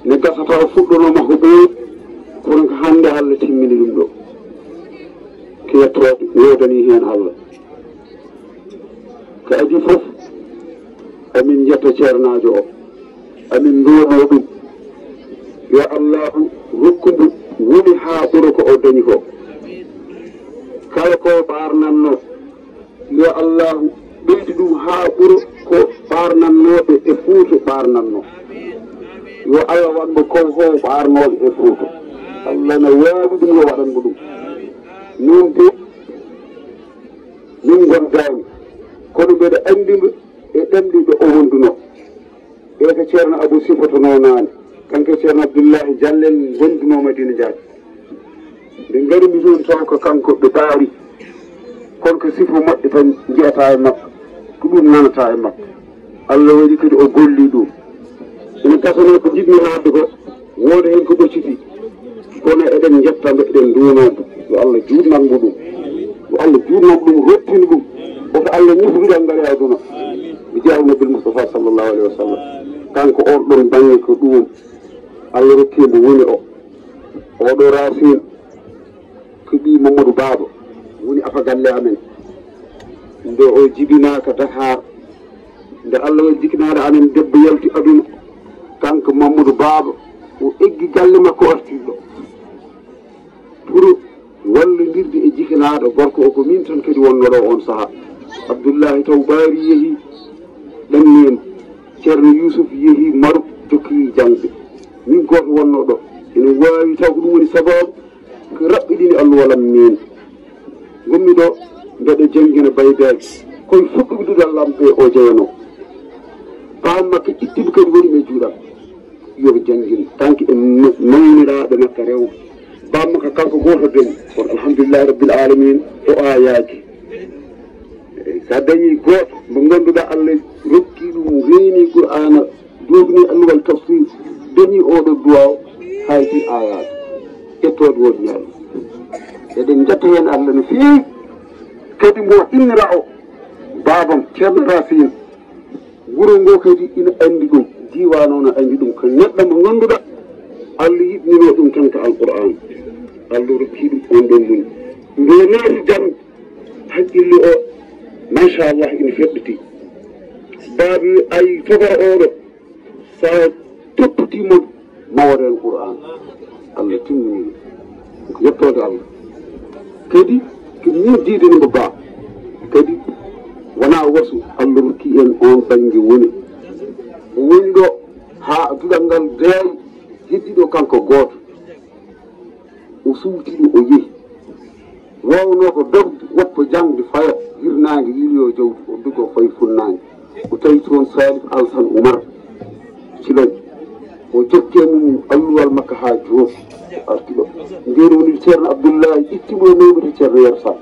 Ne gasata o fuɗɗonooma ko ɓooyi, kono ko hannde Allah timmini ɗum ɗo. Ko yettoode woodanii heen Allah. Ko adii fof, emin njetta ceernaajo o, emin nduwanoo ɗum. Yo Allaahu rokku mbo woni haa ɓura ko o dañi ko. Kala ko ɓaarnannoo, yo Allaahu ɓeydu ɗum haa ɓura ko ɓaarnannooɓe e Fuuta ɓaarnannoo. Yo Allah waɗ mbo koŋ fof ɓaarnooɓe e Fuuta. Allah na waawi ɗum, yo waɗan mbo ɗum. Min de, min ngonndaani, kono mbeɗa anndi mbo e ɗemɗe ɗo o wondunoo. E ko Ceerno Abou sifotonoo naane, kanko e Ceerno Abdullaahi Jallo en ngondunoo Madina Njaay. Nde ngarmi ɗoon taw ko kanko ɓe taari, kono ko sifo moƴƴo tan njiyata e makko, ko ɗum nanata e makko. Allah waɗi kadi o golli ɗum. Ina gasanoo ko njiɗmi haalde ko, wooda heen ko ɓocciti. Kono eɗen njetta mbo, eɗen nduwanoo mbo. Yo Allah juutnan mbo ɗum. Yo Allah juutnan mbo ɗum, rottin ɗum. Woto Allah ñifru ɗam ngari aduna. Bi jaahi Nabil Mustafa sallallahu alayhi wa sallam. Kanko oon ɗoon baŋnge ko ɗum Allah rokki mbo woni o. Oɗo Racine ko ɓii Mamadou Baba, woni afa galle amen. Nde o jibinaa ka Dakar, nde Allah waɗi jikkinaaɗo amen debbo yalti aduna, kanko Mamadou Baba, o eggi galle makko, o arti ɗo. Pour wallondirde e jikkinaaɗo gorko o, ko min tan kadi wonnoo ɗo oon sahaa. Abdullahi Taw Baari yehi, ɗannii en. Ceerno Yuusuf yehi Maruk, jokki jaŋde. Min gooto wonnoo ɗo. Ene waawi taw ko ɗum woni sabaabu ko raɓɓiɗini alluwal am min. Ngonmi ɗo, mbeɗa janngina baydaaji. Koye fuɗɗuɓe duɗal am ɓe o jeyanoo. Baam makko itti mi kadi waɗi mi e juuɗam. Yo janngin, kanko e ma-, mawniraaɓe makko rewɓe. Baam makko kanko gooto dañi. Kono alhamdulillahi rabbil alamin, o aayaaki. Eey, so a dañii gooto mo ngannduɗaa Allah rokki ɗum, reeni Qur'aana, duufni alluwal tafsir, dañi oɗo duwaaw, hayti aayaaka. Ƴettoode woodi ñaami. Eɗen njetta heen Allah no feewi. Kadi mbo innira o, baabam, Ceerno Racine. Wuro ngo kadi ina anndi ɗum, diiwaan o na anndi ɗum. Ko neɗɗo mo ngannduɗaa, Allah yiɗninoo ɗum tan ko Alqur'aan. Allah rokki ɗum on ɗon mum. Nde naati jam, hakkille o, machallah, ina feɗɗiti. Baabi ay togoro oɗo, so a toppiti mo, mawren Qur'aan. Allah timmini ɗum. Ko yettoode Allah. Kadi, ko min diidani mo ba. Kadi, wonaa wasu Allah rokki en oon bannge woni. O woni ɗo haa duɗal ngal daari, heddi ɗo kanko gooto. O suuti ɗum, o yehi. Waawnoo ko dogde, woppa jaŋde, faya, hirnaange, yilyo jawdi, o dogoo, fayi funnaange. O tawi toon Salif Alassane Oumar Ciloñ. O jokke mum alluwal makko haa jooɗi, o arti ɗo. Ndeen woni Ceerno Abdullahi itti mo e mawɓe to Ceerno Yero Sall.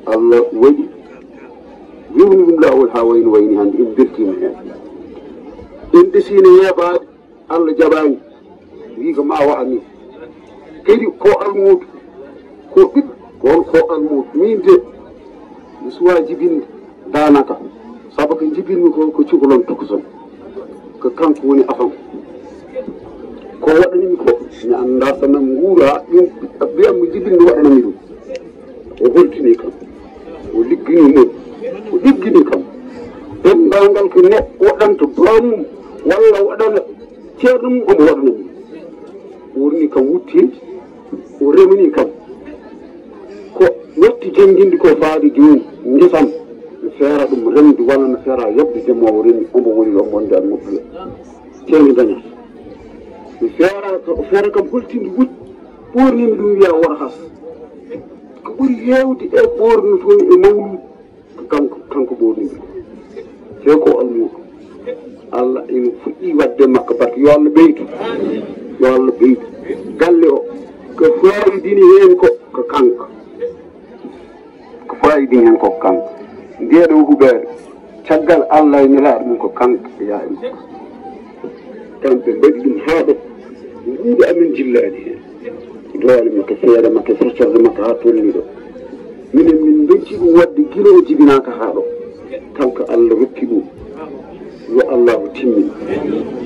Allah waɗi, wiwni ɗum laawol haa wayno wayni hannde, en mbeltiima heen. En ndesiino yeebaade, Allah jaɓaani, wii ko ma waɗa min. Kadi ko almuudo, ko ɓiɗɗo, ko on ko almuudo. Min de, mi suwaa jibinde daanaka, sabu ko jibinmi ko, ko cukalon tokoson. Ko kanko woni afam. Ko waɗanimi ko, mi anndaa so nam nguura, ɗum mbiyam mo jibinmi waɗanami ɗum. O holtini kam, o liggini mum, o liggini kam. Denndaangal ko neɗɗo waɗanta baamum walla waɗana ceerno mum, omo waɗana mum. O wurni kam wutti, o remini kam. Ko watti jannginde ko faade jooni, ngesam, mi feera ɗum remde walla mi feera yoɓde demoowo remi, omo woni ɗo wonde an moƴƴude. Ceerno dañata. Mi feera, o feera kam holtinde wutti, ɓoornimi ɗum wiya wota has. Ko ɓuri heewde e ɓoornotoomi e mawluudu, ko kanko, kanko ɓoornimi. Te ko almuudo. Allah ina fuɗɗi waɗde makko barke. Yo Allah ɓeydu. Yo Allah ɓeydu. Galle o, ko fayidini heen ko, ko kanko. Ko fayidini heen ko, ko kanko. Ndee ɗoo huɓeere, caggal Allah e nelaaɗo mum, ko kanko e yaaɓe makko. Kamɓe mbaɗi ɗum haa ɗo. Nguuɗo amen jillaani heen. Doole makko, feere makko, feccorde makko haa tolni ɗo. Minen min ndonci ɗum waɗde gila o jibinaaka haa ɗo. Kanko Allah rokki ɗum. Yo Allahu timmin.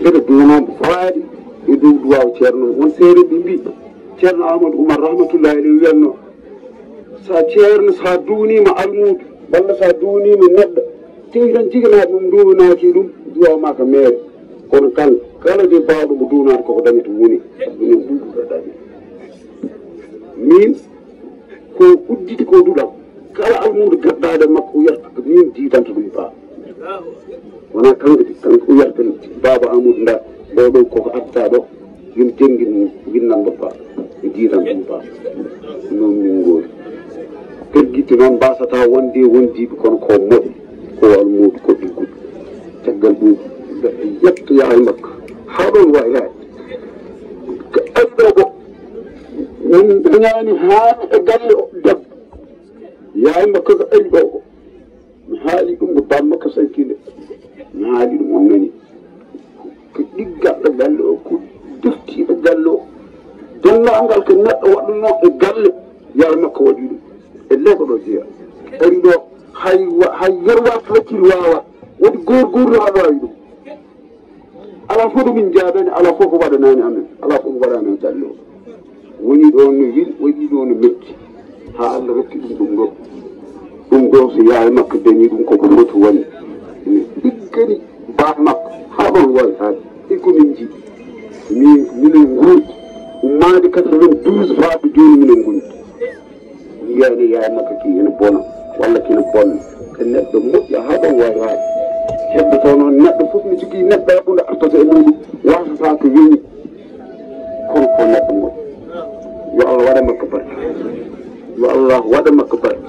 Mbeɗa duwanoo mo faade e dow duwaaw Ceerno. Won seeɗa ɓe mbii, Ceerno Amadou Oumar rahmatullahi alayhi wiyatno, so a ceerno, so a duwniima almuudo, walla so a duwniima neɗɗo, tawi tan jiganaaɗo ɗum duwanaaki ɗum, duwaw maa ko meere. Kono kan, kala de baawɗo mo duwanaade koko dañata woni, minen ɗum ɗum dañi. Min, ko udditi ko duɗal. Kala almuudo gaddaade makko, o yarta ko min diidanta ɗum baa. Wonaa kanko de, kanko o yarta baaba Amadou Nda, oɗo koko adda ɗo. Yim janngi ɗum, winnanɗo ba, e diiran ɗum ba. Noon min ngoori. Pergitte noon mbasataa wonde e wondiiɓe, kono ko moƴƴi, ko almuudo, ko ɗigguɗo. Caggal ɗum, yetto yahay makko. Haa ɗoon wayi haay. Ko ari ɗo ko, min dañaani haa e galle o debbo. Yahay makko ko ari ɗo ko. Mi haali ɗum ko bamma ka sankinde. Mi haali ɗum, on nani. Ko ɗiggaɗo galle o, ko deftiiɗo galle o. Denndaangal ko neɗɗo waɗunoo e galle, yaay makko waɗi ɗum. E leeɓa ɗo jeya. Ari ɗo, hay wa-, hay yerwaaki wakkil waawa. Waɗi goor goor no haa waawi ɗum. Alaa fof ɗo min njaadani, alaa fof ko waɗanaani amen, alaa fof ko waɗanaani galle o. Woni ɗo no yeli, waɗi ɗo no metti, haa Allah rokki ɗum ɗum ɗo. Ɗum ɗo, so yaay makko dañi ɗum, koko foti wonde. Ene ɗiggani baa makko, haa ɗoon waawi haade. E ko min njiɗi. Min, minen nguurdi, ummaade quatre-vingt-douze faa ko jooni minen ngondi. Yiyaani yaay makko ki ene bona, walla kina bonna. Ko neɗɗo moƴƴo haa ɗoon waawi haade. Heddoto noon, neɗɗo fof ne jogii neɗɗaagu nde artata e muɗum, waasata ko weñi. Kono ko neɗɗo moƴƴo. Yo Allah waɗa makko barke. Yo Allah waɗa makko barke.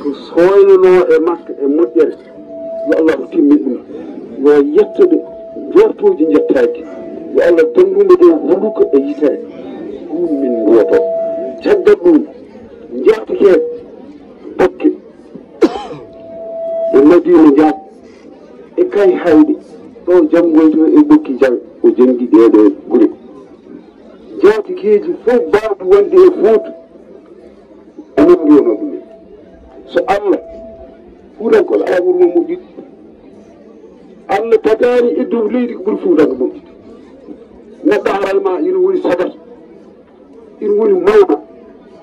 Ko sooynanoo e makko e moƴƴere, yo Allah timmin ɗum. Yo yettude njoortooji njettaaki. Yo Allah danndu mo dow hunduko e yitere. Ɗum min mbiyoto. Caggal ɗum, njaatike Bakke e Madiina Njaat e Kayhayɗi, ɗo janngoyto e Ɓokki Jal, o janngi ɗee ɗoo gure. Njaatikeeji fof baawɗi wonde e Fuuta, onon mbiyono ɗum en. So Allah, Fuutankooɓe alaa ɓuri mo moƴƴude. Allah tagaani e dow leydi ko ɓuri Fuutanko moƴƴude. Neɗɗo aral ma, ina woni sagat. Ina woni mawɗo,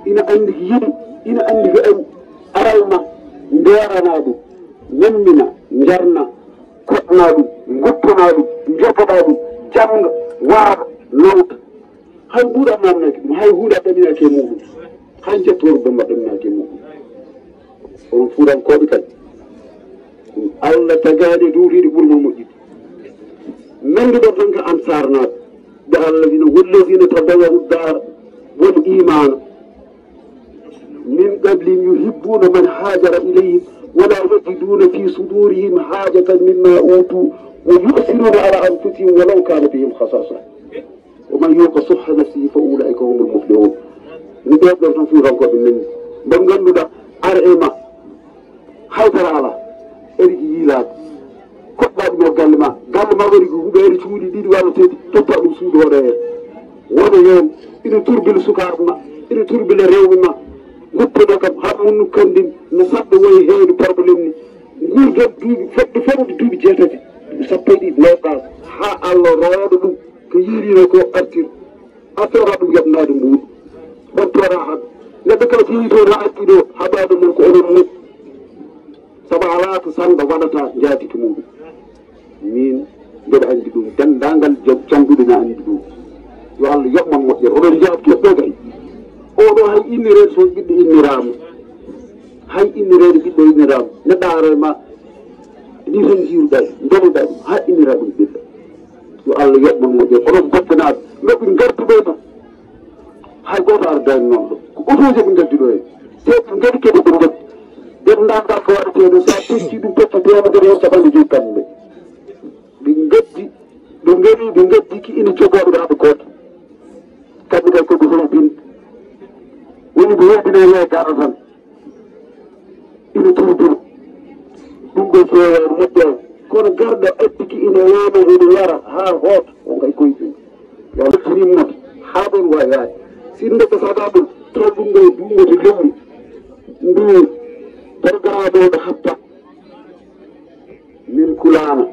ina anndi ko yiɗi, ina anndi ko ari, aral ma, ndeeranaa ɗum, ñammina, njarna, koɗna ɗum, nguppanaa ɗum, njoppoɗaa ɗum, jannga, waara, nawta. Hay buuɗa naamnaaki ɗum, hay huunde a ɗaminaaki e muɗum, hay njettoor bamma ɗaminaaki e muɗum. Onon Fuutankooɓe kadi, Allah tagaani e dow leydi ɓuri mo moƴƴude. Nannduɗon tan ko Ansaarnaaɓe, ɓe Allah wino, "والذين تبوأوا الدار والإيمان من قبلهم يحبون من هاجر إليهم ولا يجدون في صدورهم حاجة مما أوتوا ويؤثرون على أنفسهم ولو كان بهم خصاصة." "ومن يوق شح نفسه فأولئك هم المفلحون." Mi ɓeeɗon tan Fuutankooɓe men, mbo ngannduɗaa, ara e ma, hay dara alaa, eri ko yiilaade. Koɗɗa ɗum e galle ma. Galle ma waɗi ko huɓeere cuuɗi ɗiɗi walla tati, totta ɗum suudu hoɗo heen. Wona heen, ina turbila sukaaɓe ma, ina turbila rewɓe ma. Guppuno kam, har mun kandin, no saɗɗo woyi heewde problème ni. Nguurndam duuɓi, fodde fodde duuɓi jeetati, duuɓi sappo e ɗiɗi, noogaas, haa Allah rooɗo ɗum ko yiiriino ko artir. A tooraa ɗum yoɓnaade mbuuɗu. On tooraa hannde. Neɗɗo kala so yii toon haa artii ɗo, haɓaade mum ko onon moƴƴi. Sabu alaa ko sannda waɗata njaatigi muɗum. Min mbeɗa anndi ɗum, denndaangal jom-, jannguɓe na anndi ɗum. Yo Allah yoɓ mon moƴƴere. Oɗon njaafti ɗo kay. Oɗo hay innireede so ɓiɗɗo inniraama. Hay innireede ɓiɗɗo inniraama. Neɗɗo ara e ma, ni tan njiiruɗaa, njogoɗaa ɗum, haa innira ɗum ɓiɗɗo. Yo Allah yoɓ mon moƴƴere. Onon Bobbenaaɓe, no ɓe ngarduɗo tan. Hay gooto ardaani noon ɗo. Ko otoji ɓe ngaddi ɗo heen. Te ɓe ngadi kadi ɓe ngaddi. Denndaangal ko waɗetee ɗo, so a pecci ɗum, pecca teemedere e capanɗe joyi kamɓe. Ɓe ngaddi, ɓe ngari, ɓe ngaddi ki ina jogoo ɓe ɗo haɓe gooto. Kamɓe kadi ko ɓe hulɓinɓe. Woni ɓe hulɓinaa yo dara tan. Ina turbina. Ɗum ɗo feewaani moƴƴaani. Kono garɗo acciki ina ñaama, ina yara haa hoota, o kay koye ɗum. Yo Allah tinim mo haa ɗon waawi yaade. Sinno ko saɗa ɗum, taw ɗum ɗo duumoto lewru. Ndu programme o ɗo hatta. Min kulaama.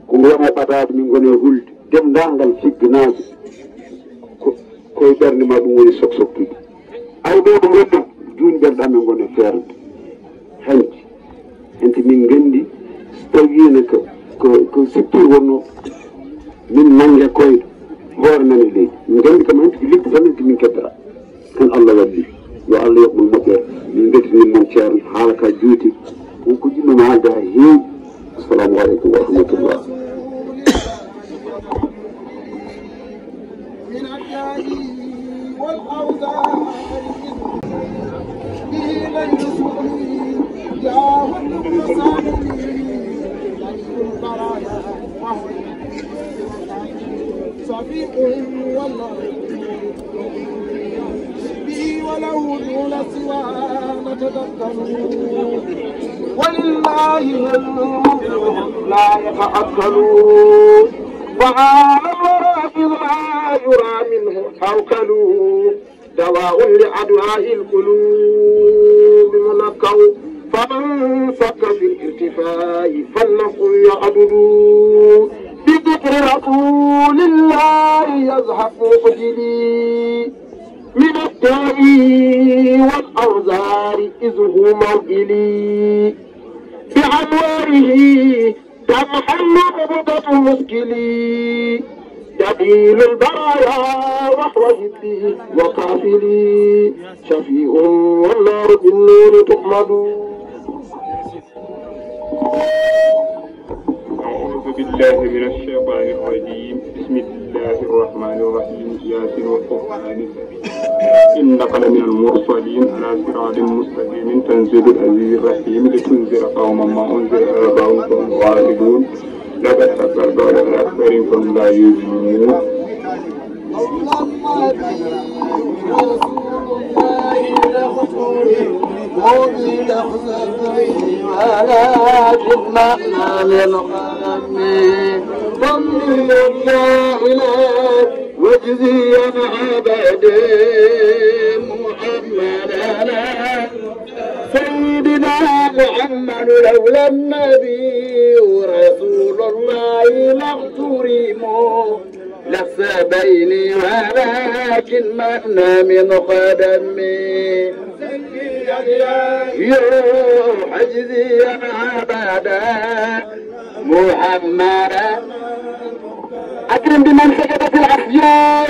Ko mi wona ɓadaade, min ngoni e hulde. Denndaangal figganaaɓe ko, ko e ɓernde ma ɗum woni sok-soktude. Ay ɗo ɗo ngonɗen, juuni ɓerɗe amen ngoni e feerde. Hanti, hanti min nganndi so tawii ene ko, ko, ko sippi wonno, min nannge koyɗe, hoore nani leydi. Min nganndi kam hanti ko lekki tan hanti min keddora. Tan Allah waɗi. Yo Allah yoɓ mon moƴƴere. Min mbeltanii mon ceerno, haala ka juuti. Won ko jiɗnoo mi haalde haa heewi. Assalaamu aleykum wa rahmatullah. من الداء والأوزار به من يسمي جاه المسامي البرايا وهو صفي والله به وله دون سوى نتذكر. ولله الملك لا يتأكل. وعلى الورى إذ لا يرى منه توكل. دواء لأدواء القلوب منكر. فمن شك في الارتفاع فالنفس يعدد. بذكر رسول الله يذهب مخجلي. من الداء والأوزار إذ هو موئلي. بأنواره تمحل عقدة مشكلي. جليل البرايا وهو حبي وقافلي. شفيع والنار بالنور تحمد. أعوذ بالله من الشيطان الرجيم. بسم الله الرحمن الرحيم. ياسين والقرآن الحكيم. إنك لمن المرسلين على صراط مستقيم. تنزيل العزيز الرحيم. لتنذر قوما ما أنذر آباؤهم فهم غافلون. لقد حق القول على أكثرهم فهم لا يؤمنون. ولكن معنى من قلمي ضمي الجاهلات وجزيا أبدا محمدنا. سيدنا محمد لولا النبي رسول الله لاحترموا. لست بيني ولكن معنى من قدمي. يا حجزي يا أبدا محمدا. أكرم بمن سجدت الأشجار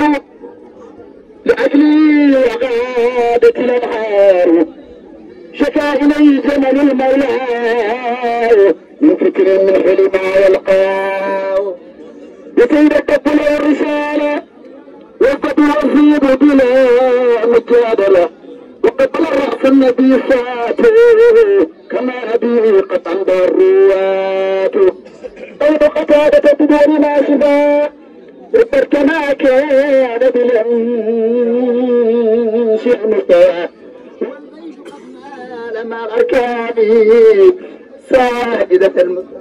لأجلي وغابت الأنهار. شكا إلي جمل المولى من فكر من حلم يلقاه. بسيد التقبل والرسالة وقد وفيت بلا مجادلة. وقبل الرأس النبي فاتي كما به قد أمضى الرواة. قول قتادة بدون ما شفاء. ربما كان بالأمس المستوى. لما أركاني ساجدة المستوى.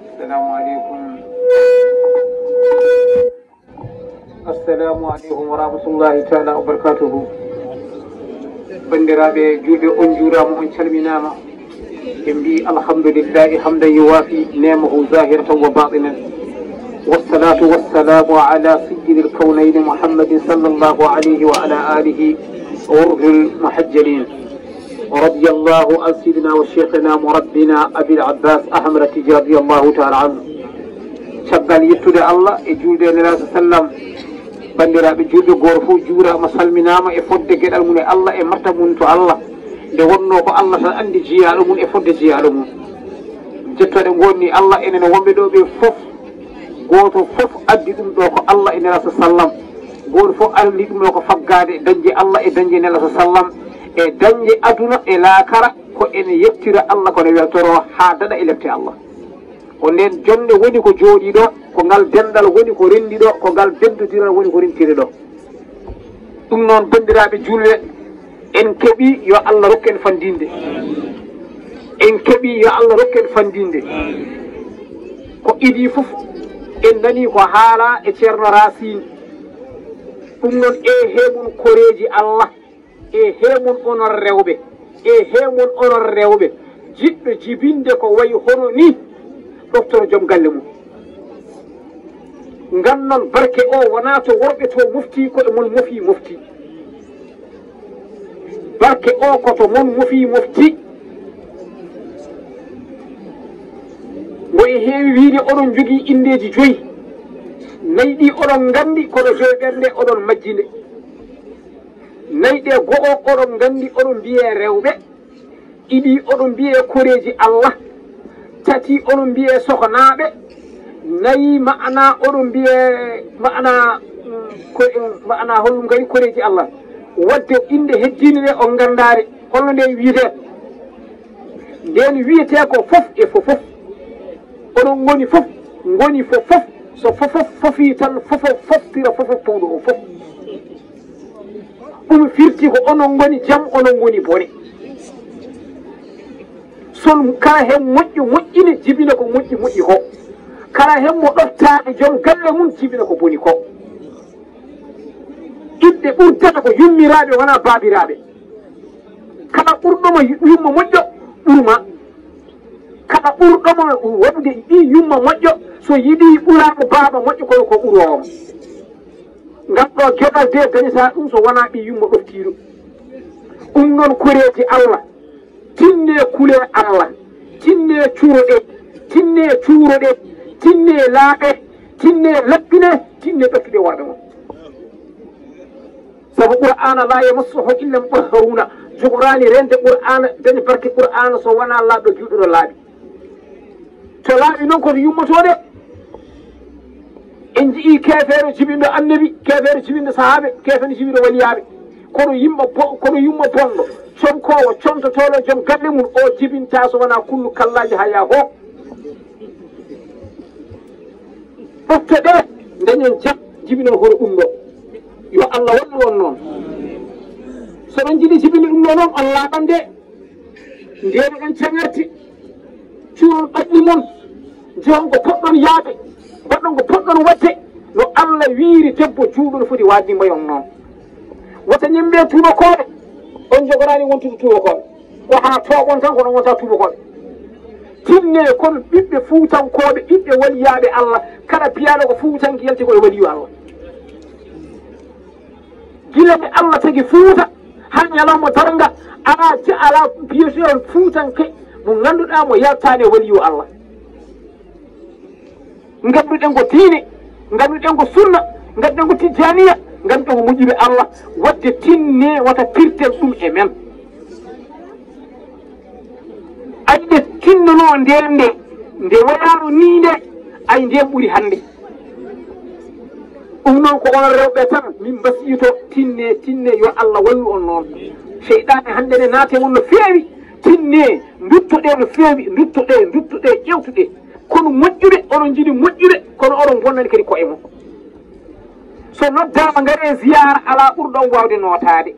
Assalamu aleykum. Assalamu aleykum wa rahmatullahi taala wa barakatuhu. Banndiraaɓe juulɓe, on njuuraama, on calminaama. En mbiyi alhamdulillahi hamdan yuwafi nemahu zahiratan wa batinan. Wassalatu wassalamu ala sayyidil kawnayni Muhammadin sallallahu alayhi wa ala alihi wa ruhul muhajjalin. Radiyallahu an sayyidina wa sheikhina murabbina Abil Abbas Ahmad Tijani radiyallahu taala anhu. Caggal yettude Allah e juulde e Nelaaɗo sallam, banndiraaɓe juulɓe, gooto fof juuraama, salminaama e fodde geɗal mum e Allah e marta mum to Allah. Nde wonnoo ko Allah tan anndi jiyaaɗo mum e fodde jiyaaɗo mum. Jettooɗe ngonni Allah, enen wonɓe ɗo ɓe fof, gooto fof addi ɗum ɗo ko Allah e Nelaaɗo sallam. Gooto fof addi ɗum ɗo ko faggaade dañde Allah e dañde Nelaaɗo sallam, e dañde aduna e laakara, ko ene yettira Allah, ko ne weltoroo haa daɗa e lepte Allah. Ko ndeen jonnde woni ko jooɗii ɗo, ko ngal denndal woni ko renndi ɗo, ko ngal denndodiral woni ko rentiri ɗo. Ɗum noon, banndiraaɓe juulɓe, en keɓii, yo Allah rokku en fanndinde. En keɓii, yo Allah rokku en fanndinde. Ko idii fof en nanii ko haalaa e Ceerno Raasin. Ɗum noon, e heɓun koreeji Allah. E heɓun onon rewɓe, e heɓun onon rewɓe, jiɗɗo jibinde ko wayi hono ni, ɗoftoto joom galle mum. Nganndon barke o wonaa to worɓe to mofti, ko e mon mofi mofti. Barke o ko to mon mofi mofti. Ngo e heewi wiyde oɗon njogii inndeeji joyi. Nayi ɗi oɗon nganndi, kono joyɓerde oɗon majjinde. Nayi ɗe, go'o oɗon nganndi, oɗon mbiyee rewɓe. Ɗiɗi oɗon mbiyee koreeji Allah. Tati oɗon mbiyee sohnaaɓe. Nayi ma'ana oɗon mbiyee ma'ana, mm, ko, mm, ma'ana holɗum kadi koreeji Allah. Waɗde innde heddiinde nde on nganndaade holno nde wiyetee. Ndeen wiyetee ko fof e fof fof. Oɗon ngoni fof, ngoni fof fof. So fof fof fofii tan, fof fof foftira fof fof towɗo o fof. Ɗum firti ko onon ngoni jam, onon ngoni bone. Son kala heen moƴƴo moƴƴine, jibina ko moƴƴi moƴƴi ko. Kala heen mo ɗoftaani joom galle mum, jibina ko boni ko. Ɓiɓɓe ɓurdata ko yummiraaɓe, wonaa baabiraaɓe. Kala ɓurɗo mo yumma moƴƴo, ɓurma. Kala ɓurɗo mo waɗude ɓii yumma moƴƴo, so yiɗii ɓuraako baaba moƴƴo, kono ko ɓuroowo mo. Ngal ɗo geɗal de dañataa ɗum so wonaa ɓii yumma ɗoftiiɗo. Ɗum noon koreeji Allah, tinnee kulee Allah, tinnee curoɗee, tinnee cuuroɗee, tinnee laaɓee, tinnee laɓɓinee, tinnee ɓettuɗee worɓe mon. Sabu Qur'aana, "Laa yamassuhu illa al-mutahharuuna", jogoraani reende Qur'aana, daña barke Qur'aana so wonaa laaɓɗo, juuɗo no laaɓi. To laaɓi noon, ko to yummotoo de. En nji'ii keefeero jibinɗo Annabi, keefeero jibinɗo sahaaɓe, keefeero jibinɗo waliyaaɓe. Kono yimɓe bo-, kono yumma bonɗo, conkoowo, contotooɗo joom galle mum, o jibintaa so wonaa kullu kallaaji hayaa hoo. Ɓofte ɗe, dañen jam, jibinon hoto ɗum ɗo. Yo Allah wallu on noon. So ɗon jiɗi jibinde ɗum ɗo noon, on laaɓan de. Ndeenoɗon caŋarti, cuuron ɓalli mon, njehon ko poɗɗon yahde, mbaɗɗon ko poɗɗon waɗde, no Allah wiiri debbo juuɗo no foti waajdi mbayon noon. Wata ñemmbe tuubakooɓe, on njogoraani wontude tuubakooɓe. Ko haa tooɓon tan, kono wontaa tuubakooɓe. Tinnee kon ɓiɓɓe fuutankooɓe, ɓiɓɓe waliyaaɓe Allah, kala biyaaɗo ko fuutanke yalti ko e waliyu Allah. Gila nde Allah tagi Fuuta, haa ñalawma darnga, alaa je-, alaa biyeteeɗo fuutanke mo ngannduɗaa mo yaltaani e waliyu Allah. Ngannduɗen ko diine, ngannduɗen ko sunna, ngannduɗen ko tijjaaniya, ngannduɗen ko moƴƴuɓe Allah. Waɗde tinnee wata pirten ɗum e men. Ay nde tinnunoo ndeen nde, nde wayaano nii nde, ay ndeen ɓuri hannde. Ɗum noon ko onon rewɓe tan min mbasiyto, tinnee, tinnee, yo Allah wallu on noon. Seyɗaane hannde ne naate mon no feewi, tinnee, nduttoɗee no feewi, nduttoɗee, nduttoɗee, ƴewtuɗee. Ko Moƴƴuɓe, oɗon njiɗi moƴƴuɓe, kono oɗon mbonnani kadi koye mon. So noddaama ngaree ziyaara, alaa ɓurɗo on waawde nootaade.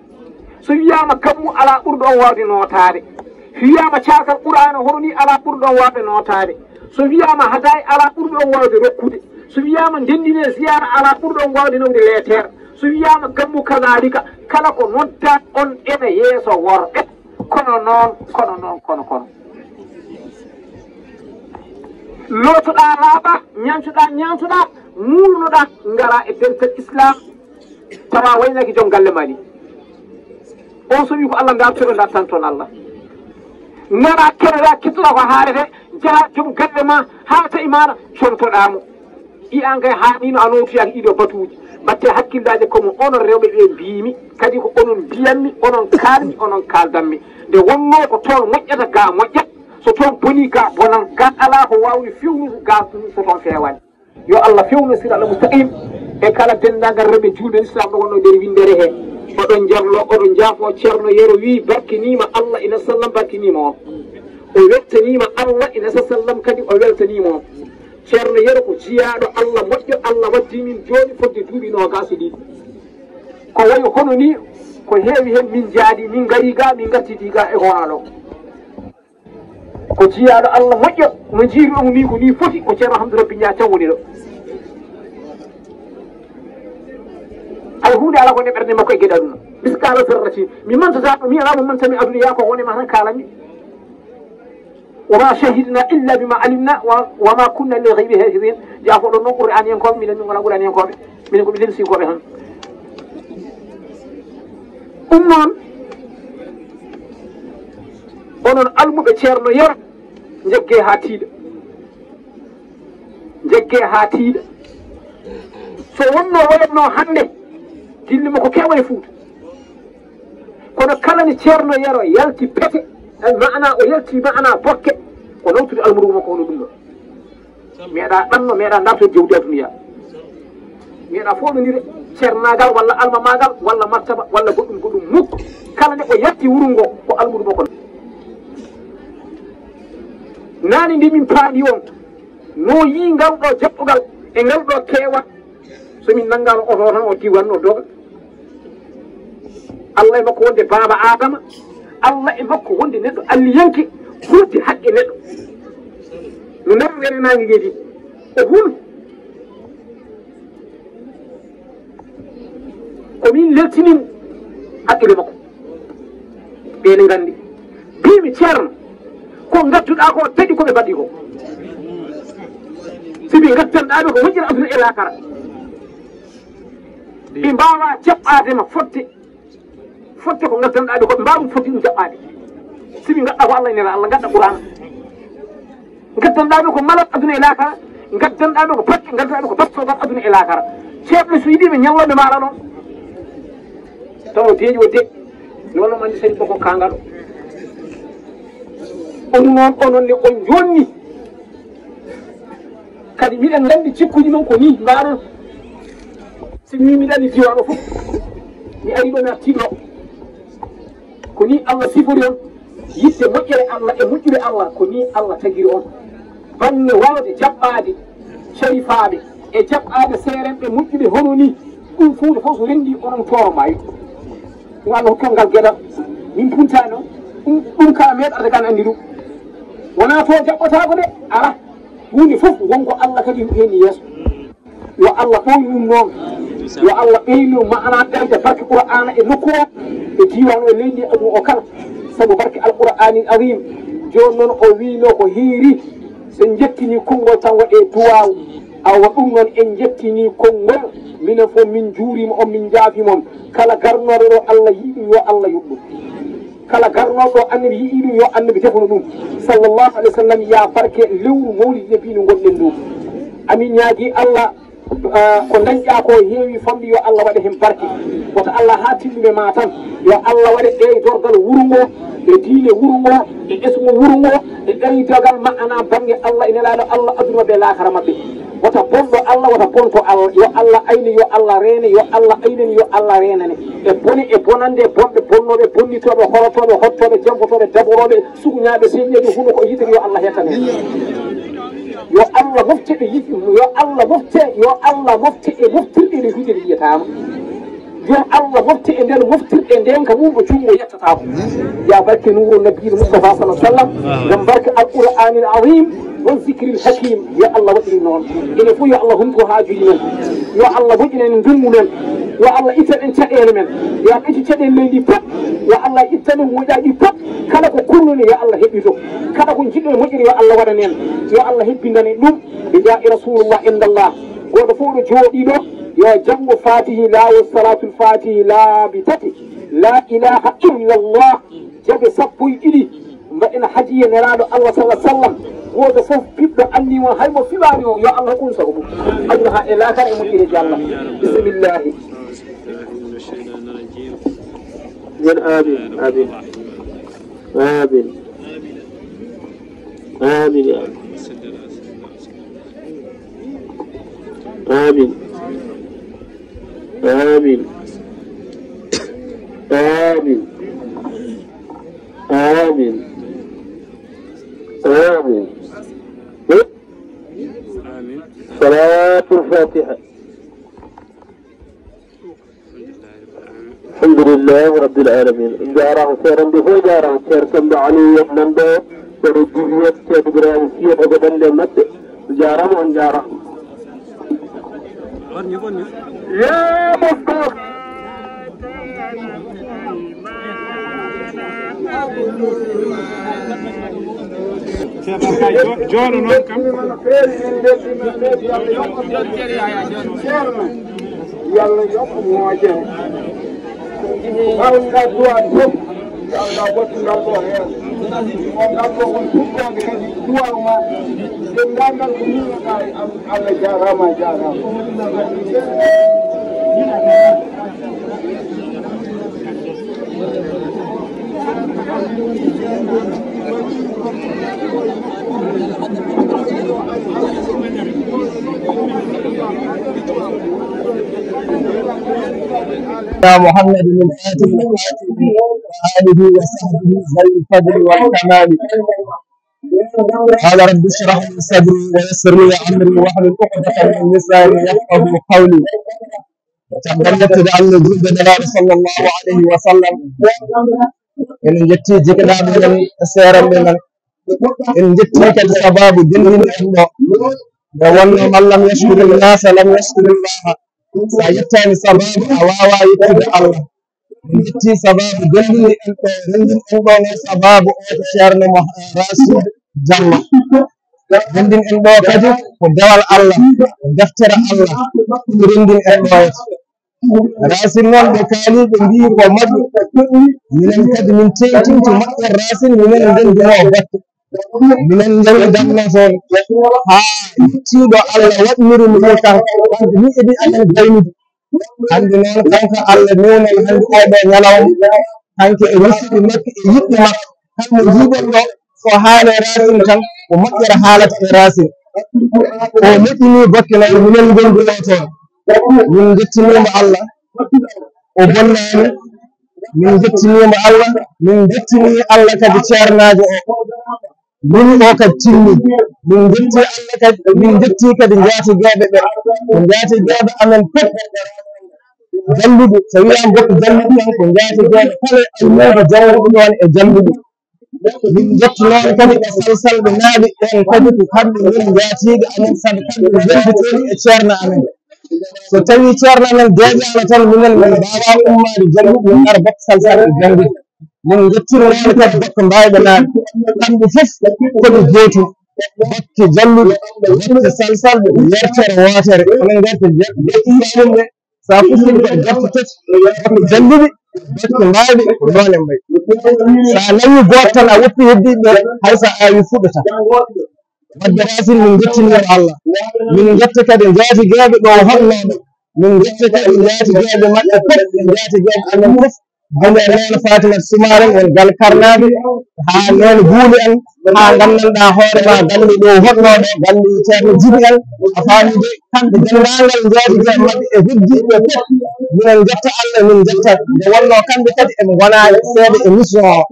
So wiyaama kammu, alaa ɓurɗo on waawde nootaade. So wiyaama caatal Qur'aana hono nii, alaa ɓurɗo on waawde nootaade. So wiyaama hadaaya, alaa ɓurɗo on waawde rokkude. So wiyaama ndenndinee ziyaara, alaa ɓurɗo on waawde nawde leeteer. So wiyaama kammu kazaalika, kala ko noddaa on ene yeeso worɓe. Kono noon, kono noon, kono, kono. Lootoɗaa laaɓa, ñaantoɗaa, ñaantoɗaa, muurunoɗaa, ngaraa e dental Islam, tawa waynaaki joom galle maa ni. On so wi ko Allah ndartoɗo, ndartan toon Allah. Ngaraa keɗoɗaa, kettoɗaa ko haarete, njahaa joom galle maa, haa tawi maana, comtoɗaa mo. I an kay haanino a nootoyaaki ɗiɗo batuuji. Mbaɗte hakkillaaji ko mo onon rewɓe ɓe mbiimi, kadi ko onon mbiyammi, onon kaalmi, onon kaaldanmi. Nde wonnoo ko toon moƴƴata, gaa moƴƴat. So toon bonii, gaa bonan. Gaa alaa ko waawni fewnude, gaa so toon feewaani. Yo Allah fewnu siraatal mustaqim e kala denndaangal rewɓe juulɓe Islam ɗo wonnoo nder winndere he. Oɗon njarlo, oɗon njaafo. Ceerno Yero wii barkiniima Allah ina sallam barkiniima on. O weltaniima Allah ina sa sallam kadi o weltaniima on. Ceerno Yero ko jiyaaɗo Allah moƴƴo, Allah waddii min jooni fodde duuɓi noogaas e ɗiɗi. Ko wayi hono nii, ko heewi heen min njaadi, min ngarii gaa, min ngartidii gaa e hooraaɗo. Ko jiyaaɗo Allah moƴƴo, no njiiruɗon nii ko nii foti, ko Ceerno Hamdu Rabbi Ñaa Caw woni ɗo. Hay huunde alaa ko woni e ɓernde makko e geɗe aduna. Miskaala zarratin. Mi mantataa ɗum, mi alaa mo mantami aduna, yaa ko woni ma tan kaalanmi. وما شهدنا إلا بما علمنا و-، وما كنا للغيب حافظين. Yaa ko ɗon noon Qur'aaniyankooɓe, minen min ngonaa Qur'aaniyankooɓe. Minen ko ɓe lensinkooɓe tan. Ɗum noon, onon almuɓe Ceerno Yero, njeggee haa tiiɗa. Njeggee haa tiiɗa. So wonnoo wayatnoo hannde, gilli makko keewa e Fuuta. Kono kala nde Ceerno Yero yalti pete, maanaa o yalti maanaa bokke, ko nawtude almuudo makko hono ɗum ɗo. Meeɗaa ɗanno, meeɗaa ndarto jawdi aduniya. Meeɗaa fooɗondire ceernaagal walla almamaagal walla martaba walla goɗɗum goɗɗum muk. Kala nde o yalti wuro ngo, ko almuudo makko. Naane nde min paandi on, no yii ngal ɗo jaɓɓugal e ngal ɗo keewal. So min nanngaano oto tan, o diwan, o doga. Allah e makko wonde baaba Aadama, Allah e makko wonde neɗɗo alliyanke, hulde haqqe neɗɗo. No nari wene naange ngeedi, o hul. Ko min leltini mo hakkille makko. Ɓe ne nganndi. Mbiimi, Ceerno, ko ngadduɗaa ko, taƴi ko ɓe mbaɗi ko. Sibi ngaddanɗaa ɓe ko moƴƴere aduna e laakara. Ɓe mbaawaa jaɓɓaade ma fodde, fodde ko ngaddanɗaa ɓe ko, ɓe mbaawaa ɗum fodde ɗum jaɓɓaade. Sibi ngadda ko Allah e Nelaaɗo, Allah ngadda Qur'aana. Ngaddanɗaa ɓe ko malal aduna e laakara, ngaddanɗaa ɓe ko batte, ngaddanɗaa ɓe ko battoogal aduna e laakara. Ceerno, so yiɗii ɓe ñallooɓe maara noon. Tawa deeƴi o deeƴi. Yo Allah anndi sani boko kaangal o. On noon, onon ne on jonni. Kadi miɗen nganndi jikkuuji mon ko nii mbaɗon. Si mi, miɗa anndi diwaan o fof. Mi ari ɗo mi artii ɗo. Ko nii Allah sifori on, yiɗde moƴƴere Allah e moƴƴude Allah, ko nii Allah tagiri on. Bannge waawde jaɓɓaade carifaaɓe e jaɓɓaade seerenɓe moƴƴuɓe hono nii, ɗum fowde fof so renndii onon tooro maayo. Ɗum Allah hokki on ngal geɗal. Min puntaani on. Ɗum, ɗum kala meeɗa arde kan anndi ɗum. Wonaa to jaɓɓotaako de, alaa. Huunde fof won ko Allah kadi heeni yeeso. Yo Allah ɓooy ɗum noon. Yo Allah ɓeynu maanaa ɓeyda barke Qur'aana e nokku o, e diiwaan o, e leydi e aduna o kala. Sabu barke Alqur'aanil Aziim. Jooni noon o wiino ko hiiri, so en njettinii konngol tan waɗee duwaaw. Awa ɗum noon en njettinii konngol, minen fof min njuuriima on, min njaafiima on. Kala garnooɗo ɗo Allah yiɗi ɗum, yo Allah yoɓ ɗum. Kala garnooɗo ɗo Annabi yiɗi ɗum, yo Annabi tefano ɗum. Sallallahu alayhi wa sallam, yaa barke lewru mawlidi Nabi no ngonɗen ɗo. Amin ñaagii Allah, ah, ko dañɗaa ko heewi famɗi, yo Allah waɗe heen barke. Wota Allah haa tinndine ma tan. Yo Allah waɗe ɓeydorgal wuro ngo, e diine wuro ngo, e ɓesngu wuro ngo, e ɓeydogal maanaa bannge Allah e Nelaaɗo Allah, aduna maɓɓe e laakara maɓɓe. Wota bonɗo Allah, wota bonto Allah. Yo Allah aynu, yo Allah reene, yo Allah aynane, yo Allah reenane. E bone, e bonannde, e bonɓe, bonnooɓe, bonnitooɓe, horotooɓe, hottooɓe, jempotooɓe, daborooɓe, sukuñaaɓe, seeɗineeɓe, huno ko yiɗiri, yo Allah hettane. Yo Allah mofte ɓe yiɗi, yo Allah mofte, yo Allah mofte e moftirɗe ɗe hitere yiyataama. Yo Allah mofte e nder moftirɗe nden ka mum ɗo junngo yettataako. Ya barke Nuuru Nabiyil Mustafa sallallahu alaihi wasallam, ngam barke Alqur'anil Azim, wa zikril hakim. Yo Allah waɗin noon. Ene fof yo Allah humto haajuuji men. Yo Allah moƴƴinan en ndimmu men. Yo Allah ittan en caɗeele men. Yo Allah ittu caɗeele leydi pop. Yo Allah ittan en moƴƴaaji pop. Kala ko kunnuni yo Allah heɓɓito. Kala ko njiɗɗen moƴƴere yo Allah waɗan en. Yo Allah hebbindan en ɗum. Bi jaahi Rasulullah indallah. Gooto fof ɗo jooɗii ɗo, yo janngo Fatihi laawol, Salatul Fatihi laabi tati. La ilaha illallah. Jaɓe sappo e ɗiɗi. Mbaɗen hadiya Nelaaɗo Allah sallallahu alaihi wasallam. Gooto fof piɓɗo anni mo hay mo fiɓaani o, yo Allah hokku ɗum sago mum. Aduna haa e laakara e moƴƴereeji Allah. Bismillahi. Amin, amin. Amin. Amin, ya Allah. Amin. Amin. Amin. Amin. Amin. Salatul Fatiha. Alhamdulillahi rabbil alamin. Jaaraama, seerenɓe fof jaaraama. Ceerno Samba Aliou Yat nan ɗo, ceerno Djibi Yat, ceerno Ibrahima Sy Yat, e ko ɗon ɗe maɓɓe. Jaaraama, on jaaraama. Yee Mustafa. Ceerno kay jo-, jooɗo noon kam. Ceerno, yo Allah yokku moƴƴere. Ko ngadduɗaa fof, yo Allah wattu ngal ɗo heen. Ko ngal ɗo won fuɗɗoode kadi duwaaw ma. Denndaangal ko nuunoɗaa e am, Allah jaaraama, a jaaraama. يا محمد الفاتح لما أغلق وعلى آله وصحبه ذوي الفضل والكمال. قال رب اشرح لي صدري ويسر لي أمري واحلل عقدة من لساني يفقهوا قولي. Caggal yettude Allah, julde Nelaaɗo sallallahu alayhi wa sallam, en njetti jiknaaɓe men e seeranɓe men. En njetti kadi sabaabu denndinɗo en ɗo. Nde wonno man lam yashkuri nnasa lam yashkuri llaha. So a yettaani sabaabu, a waawaa yettude Allah. En njetti sabaabu denndinɗo en ɗo, renndinɗo en ɗo no sabaabu o ko Ceerno Mo-, Racine Diallo. Renndin en ɗo kadi ko dewal Allah, ko deftere Allah, ko renndin en ɗo. Racine noon, ɓe kaali, ɓe mbiyi ko maɓɓe. Minen kadi min teeŋtinto moƴƴere Racine, minen ndenndinoo batte. Minen ndenndannoo toon haa yettiiɗo Allah waɗniri mo ɗum tan. Wonde ni eɗi amen gaynude. Hannde noon kanko Allah newnan hannde oo ɗoo ñalawma, kanko e musidɓe makko e yiɗɓe makko. Kala mo njiiɗon ɗo, so haali e Racine tan, ko moƴƴere haalata e Racine. O moƴƴini batte noon, minen ngonduno toon. Min njettiniima Allah, o bonnaani. Min njettiniima Allah, min njettini Allah kadi ceernaajo o. Min o kadi timmi. Min njetti Allah kadi, min njetti kadi njaatigooɓe ɓe. Ko njaatigooɓe amen fof. Jalluɓe, so wiyaama bokk jalluɓe tan, ko njaatigooɓe kala almuudo jannguɗo ɗoon e jalluɓe. Min njetti noon kadi ɓe salsalɓe naaɓe ɓeen kadi, ko kamɓe ngoni njaatiiɓe amen, sabu kamɓe ɓe wellitiiɓe e ceerno amen. So tawii ceerno amen deeƴaama tan, minen min mbaawaa ummaade janngude, min ngara bokk salsalɓe janngude. Min njettiri noon kadi bokk mbaawɓe naaɓe, kamɓe fof ko ɓe gootum, bokk jalluɓe, bokk salsalɓe, yertere wootere, onon ngarta je-, bokk mbaawɓe. So a fuɗɗiima ko e defte tati, batte jannguɓe, batte mbaawɗe, ko noon e mbayi. So a nawii gooto tan, a woppi heddiiɓe ɓe, hay so a aawii fuɗɗataa. Wadde Racine, min njettiniima Allah. Min njetta kadi njaatigooɓe ɗo hotnooɓe. Min njetta kadi njaatigooɓe maɓɓe fof, e njaatigooɓe amen fof. Gila e Neene Fatimata Soumaré, en Galkarnaaɓe, haa Neene Guuli en, haa nganndanɗaa hoore ma, galle ɗo hotnooɗo, galle Ceerno Jibi en, a faami de, kamɓe denndaangal njaatigooɓe maɓɓe e heddiiɓe fof, minen njetta Allah, min njetta, nde wonnoo kamɓe kadi eɓe ngonaa seeɗa e mission o.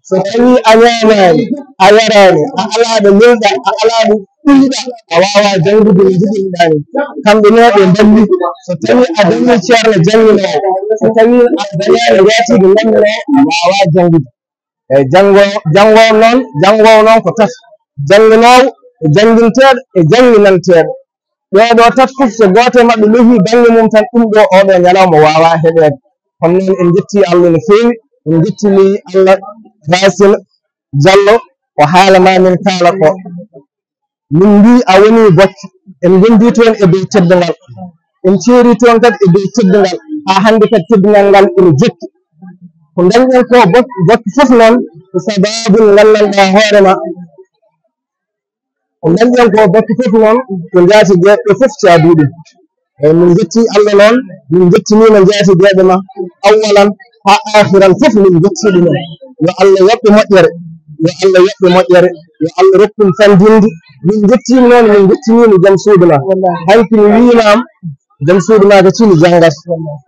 So tawii a ñaamaani, a yaraani, a alaa ɗo nulɗaa, a alaa ɗo ɓuyɗaa, a waawaa janngude no njiɗirɗaa nii. Kamɓe noon ɓe mballi. So tawii a dañii ceerno jannginoowo, so tawii a dañaani njaatige jannginoowo, a waawaa janngude. Eyi, janngo-, janngoowo noon, janngoowo noon ko tati, jannginoowo e jannginteeɗo e jannginanteeɗo. Ɓee ɗoo tati fof, so gooto e maɓɓe lehii bannge mum tan, ɗum ɗoo, oo ɗoo ñalawma waawaa heɓeede. Kono noon, en njettii Allah no feewi, en njettinii Allah Racine Diallo, ko haala maa min kaala ko. Min mbii a wonii bocco, en ngonndii toon e dow teddungal, en ceerii toon kadi e dow teddungal, haa hannde kadi teddungal ngal ina jokki. Ko ndañɗen ko bocco, bocco fof noon, ko sabaabu nganndanɗaa hoore maa. Ko ndañɗen ko bacci fof noon, ko njaati geeɓe fof caadii ɗum. Eyi, min njetti Allah noon, min njettiniima njaati geeɓe ma, awwalan haa aakhiran fof min njetti ɗumen. Yo Allah yoɓ ɓe moƴƴere, yo Allah yoɓ ɓe moƴƴere, yo Allah rokku ɗum fanndinde. Min njettiima noon, min njettiniima jom suudu ma. Hanki mi wiima am, jom suudu ma ko tini janngat.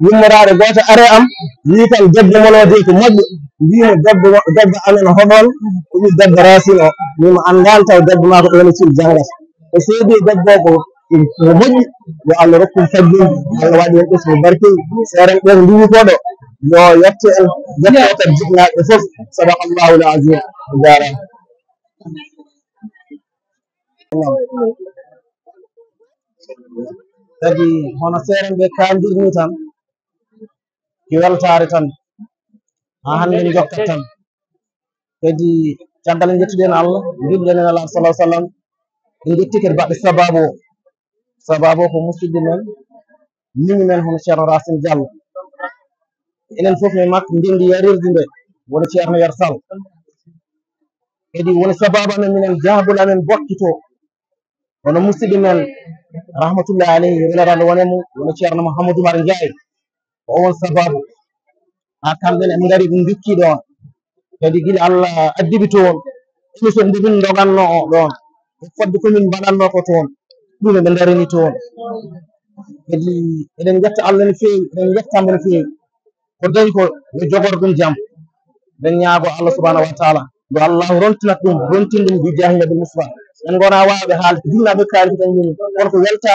Yummoraaɗo gooto are am, wii kam debbo mon o de ko moƴƴo. Mbiimo debbo mo-, debbo amen hoɗon, ko ɓii debbo Racine o. Min mi anndaani taw debbo ma ko ɗoon e tini janngat. O seedi e debbo o ko, ko moƴƴi. Yo Allah rokku ɗum fajjinde. Allah waɗi heen ɓesngu barkeeji. Seeren ɓeen nduwi ko ɗo. Yo yetto en, yetto kadi jiknaaɓe fof. Sadaqallahul azim. On njaaraama. Kadi hono seeren ɓe kaandirni tan, ki weltaare tan, haa hannde en njokkat tan. Kadi caggal en njettuɗen Allah, njuulɗen e Nelaaɗo sallallahu alaihi wasallam, en njetti kadi baɗɗo sabaabu o. Sabaabu o ko musidɗo men, miñi men hono Ceerno Racine Diallo. Enen fof e makko ndenndi yarirde nde, woni Ceerno Yero Sall. Kadi woni sabaabu amen minen jaabol amen bokki to. Hono musidɗo men, rahmatullahi alayhi, welataade won e mum, woni Ceerno Mouhamadou Oumar Ndiaye. Ko oon sabaabu. Haa kamɓe ne ɓe ngari, ɓe njokkii ɗoon. Kadi gila Allah addibi toon, émission mbo min ndoganno o ɗoon, e fodde ko min mbaɗatno ko toon, ɗum eɓe ndarini toon. Kadi eɗen njetta Allah no feewi, eɗen njetta mo no feewi. Ko dañi ko, yo jogor ɗum jam. Eɗen ñaago Allah subhanahu wa taala, yo Allah rontinat ɗum, rontin ɗum bi jaahi Nabil Mustafa. En ngona waawɓe haalde, jinnaɓe kaari ko tan woni, kono ko weltaare.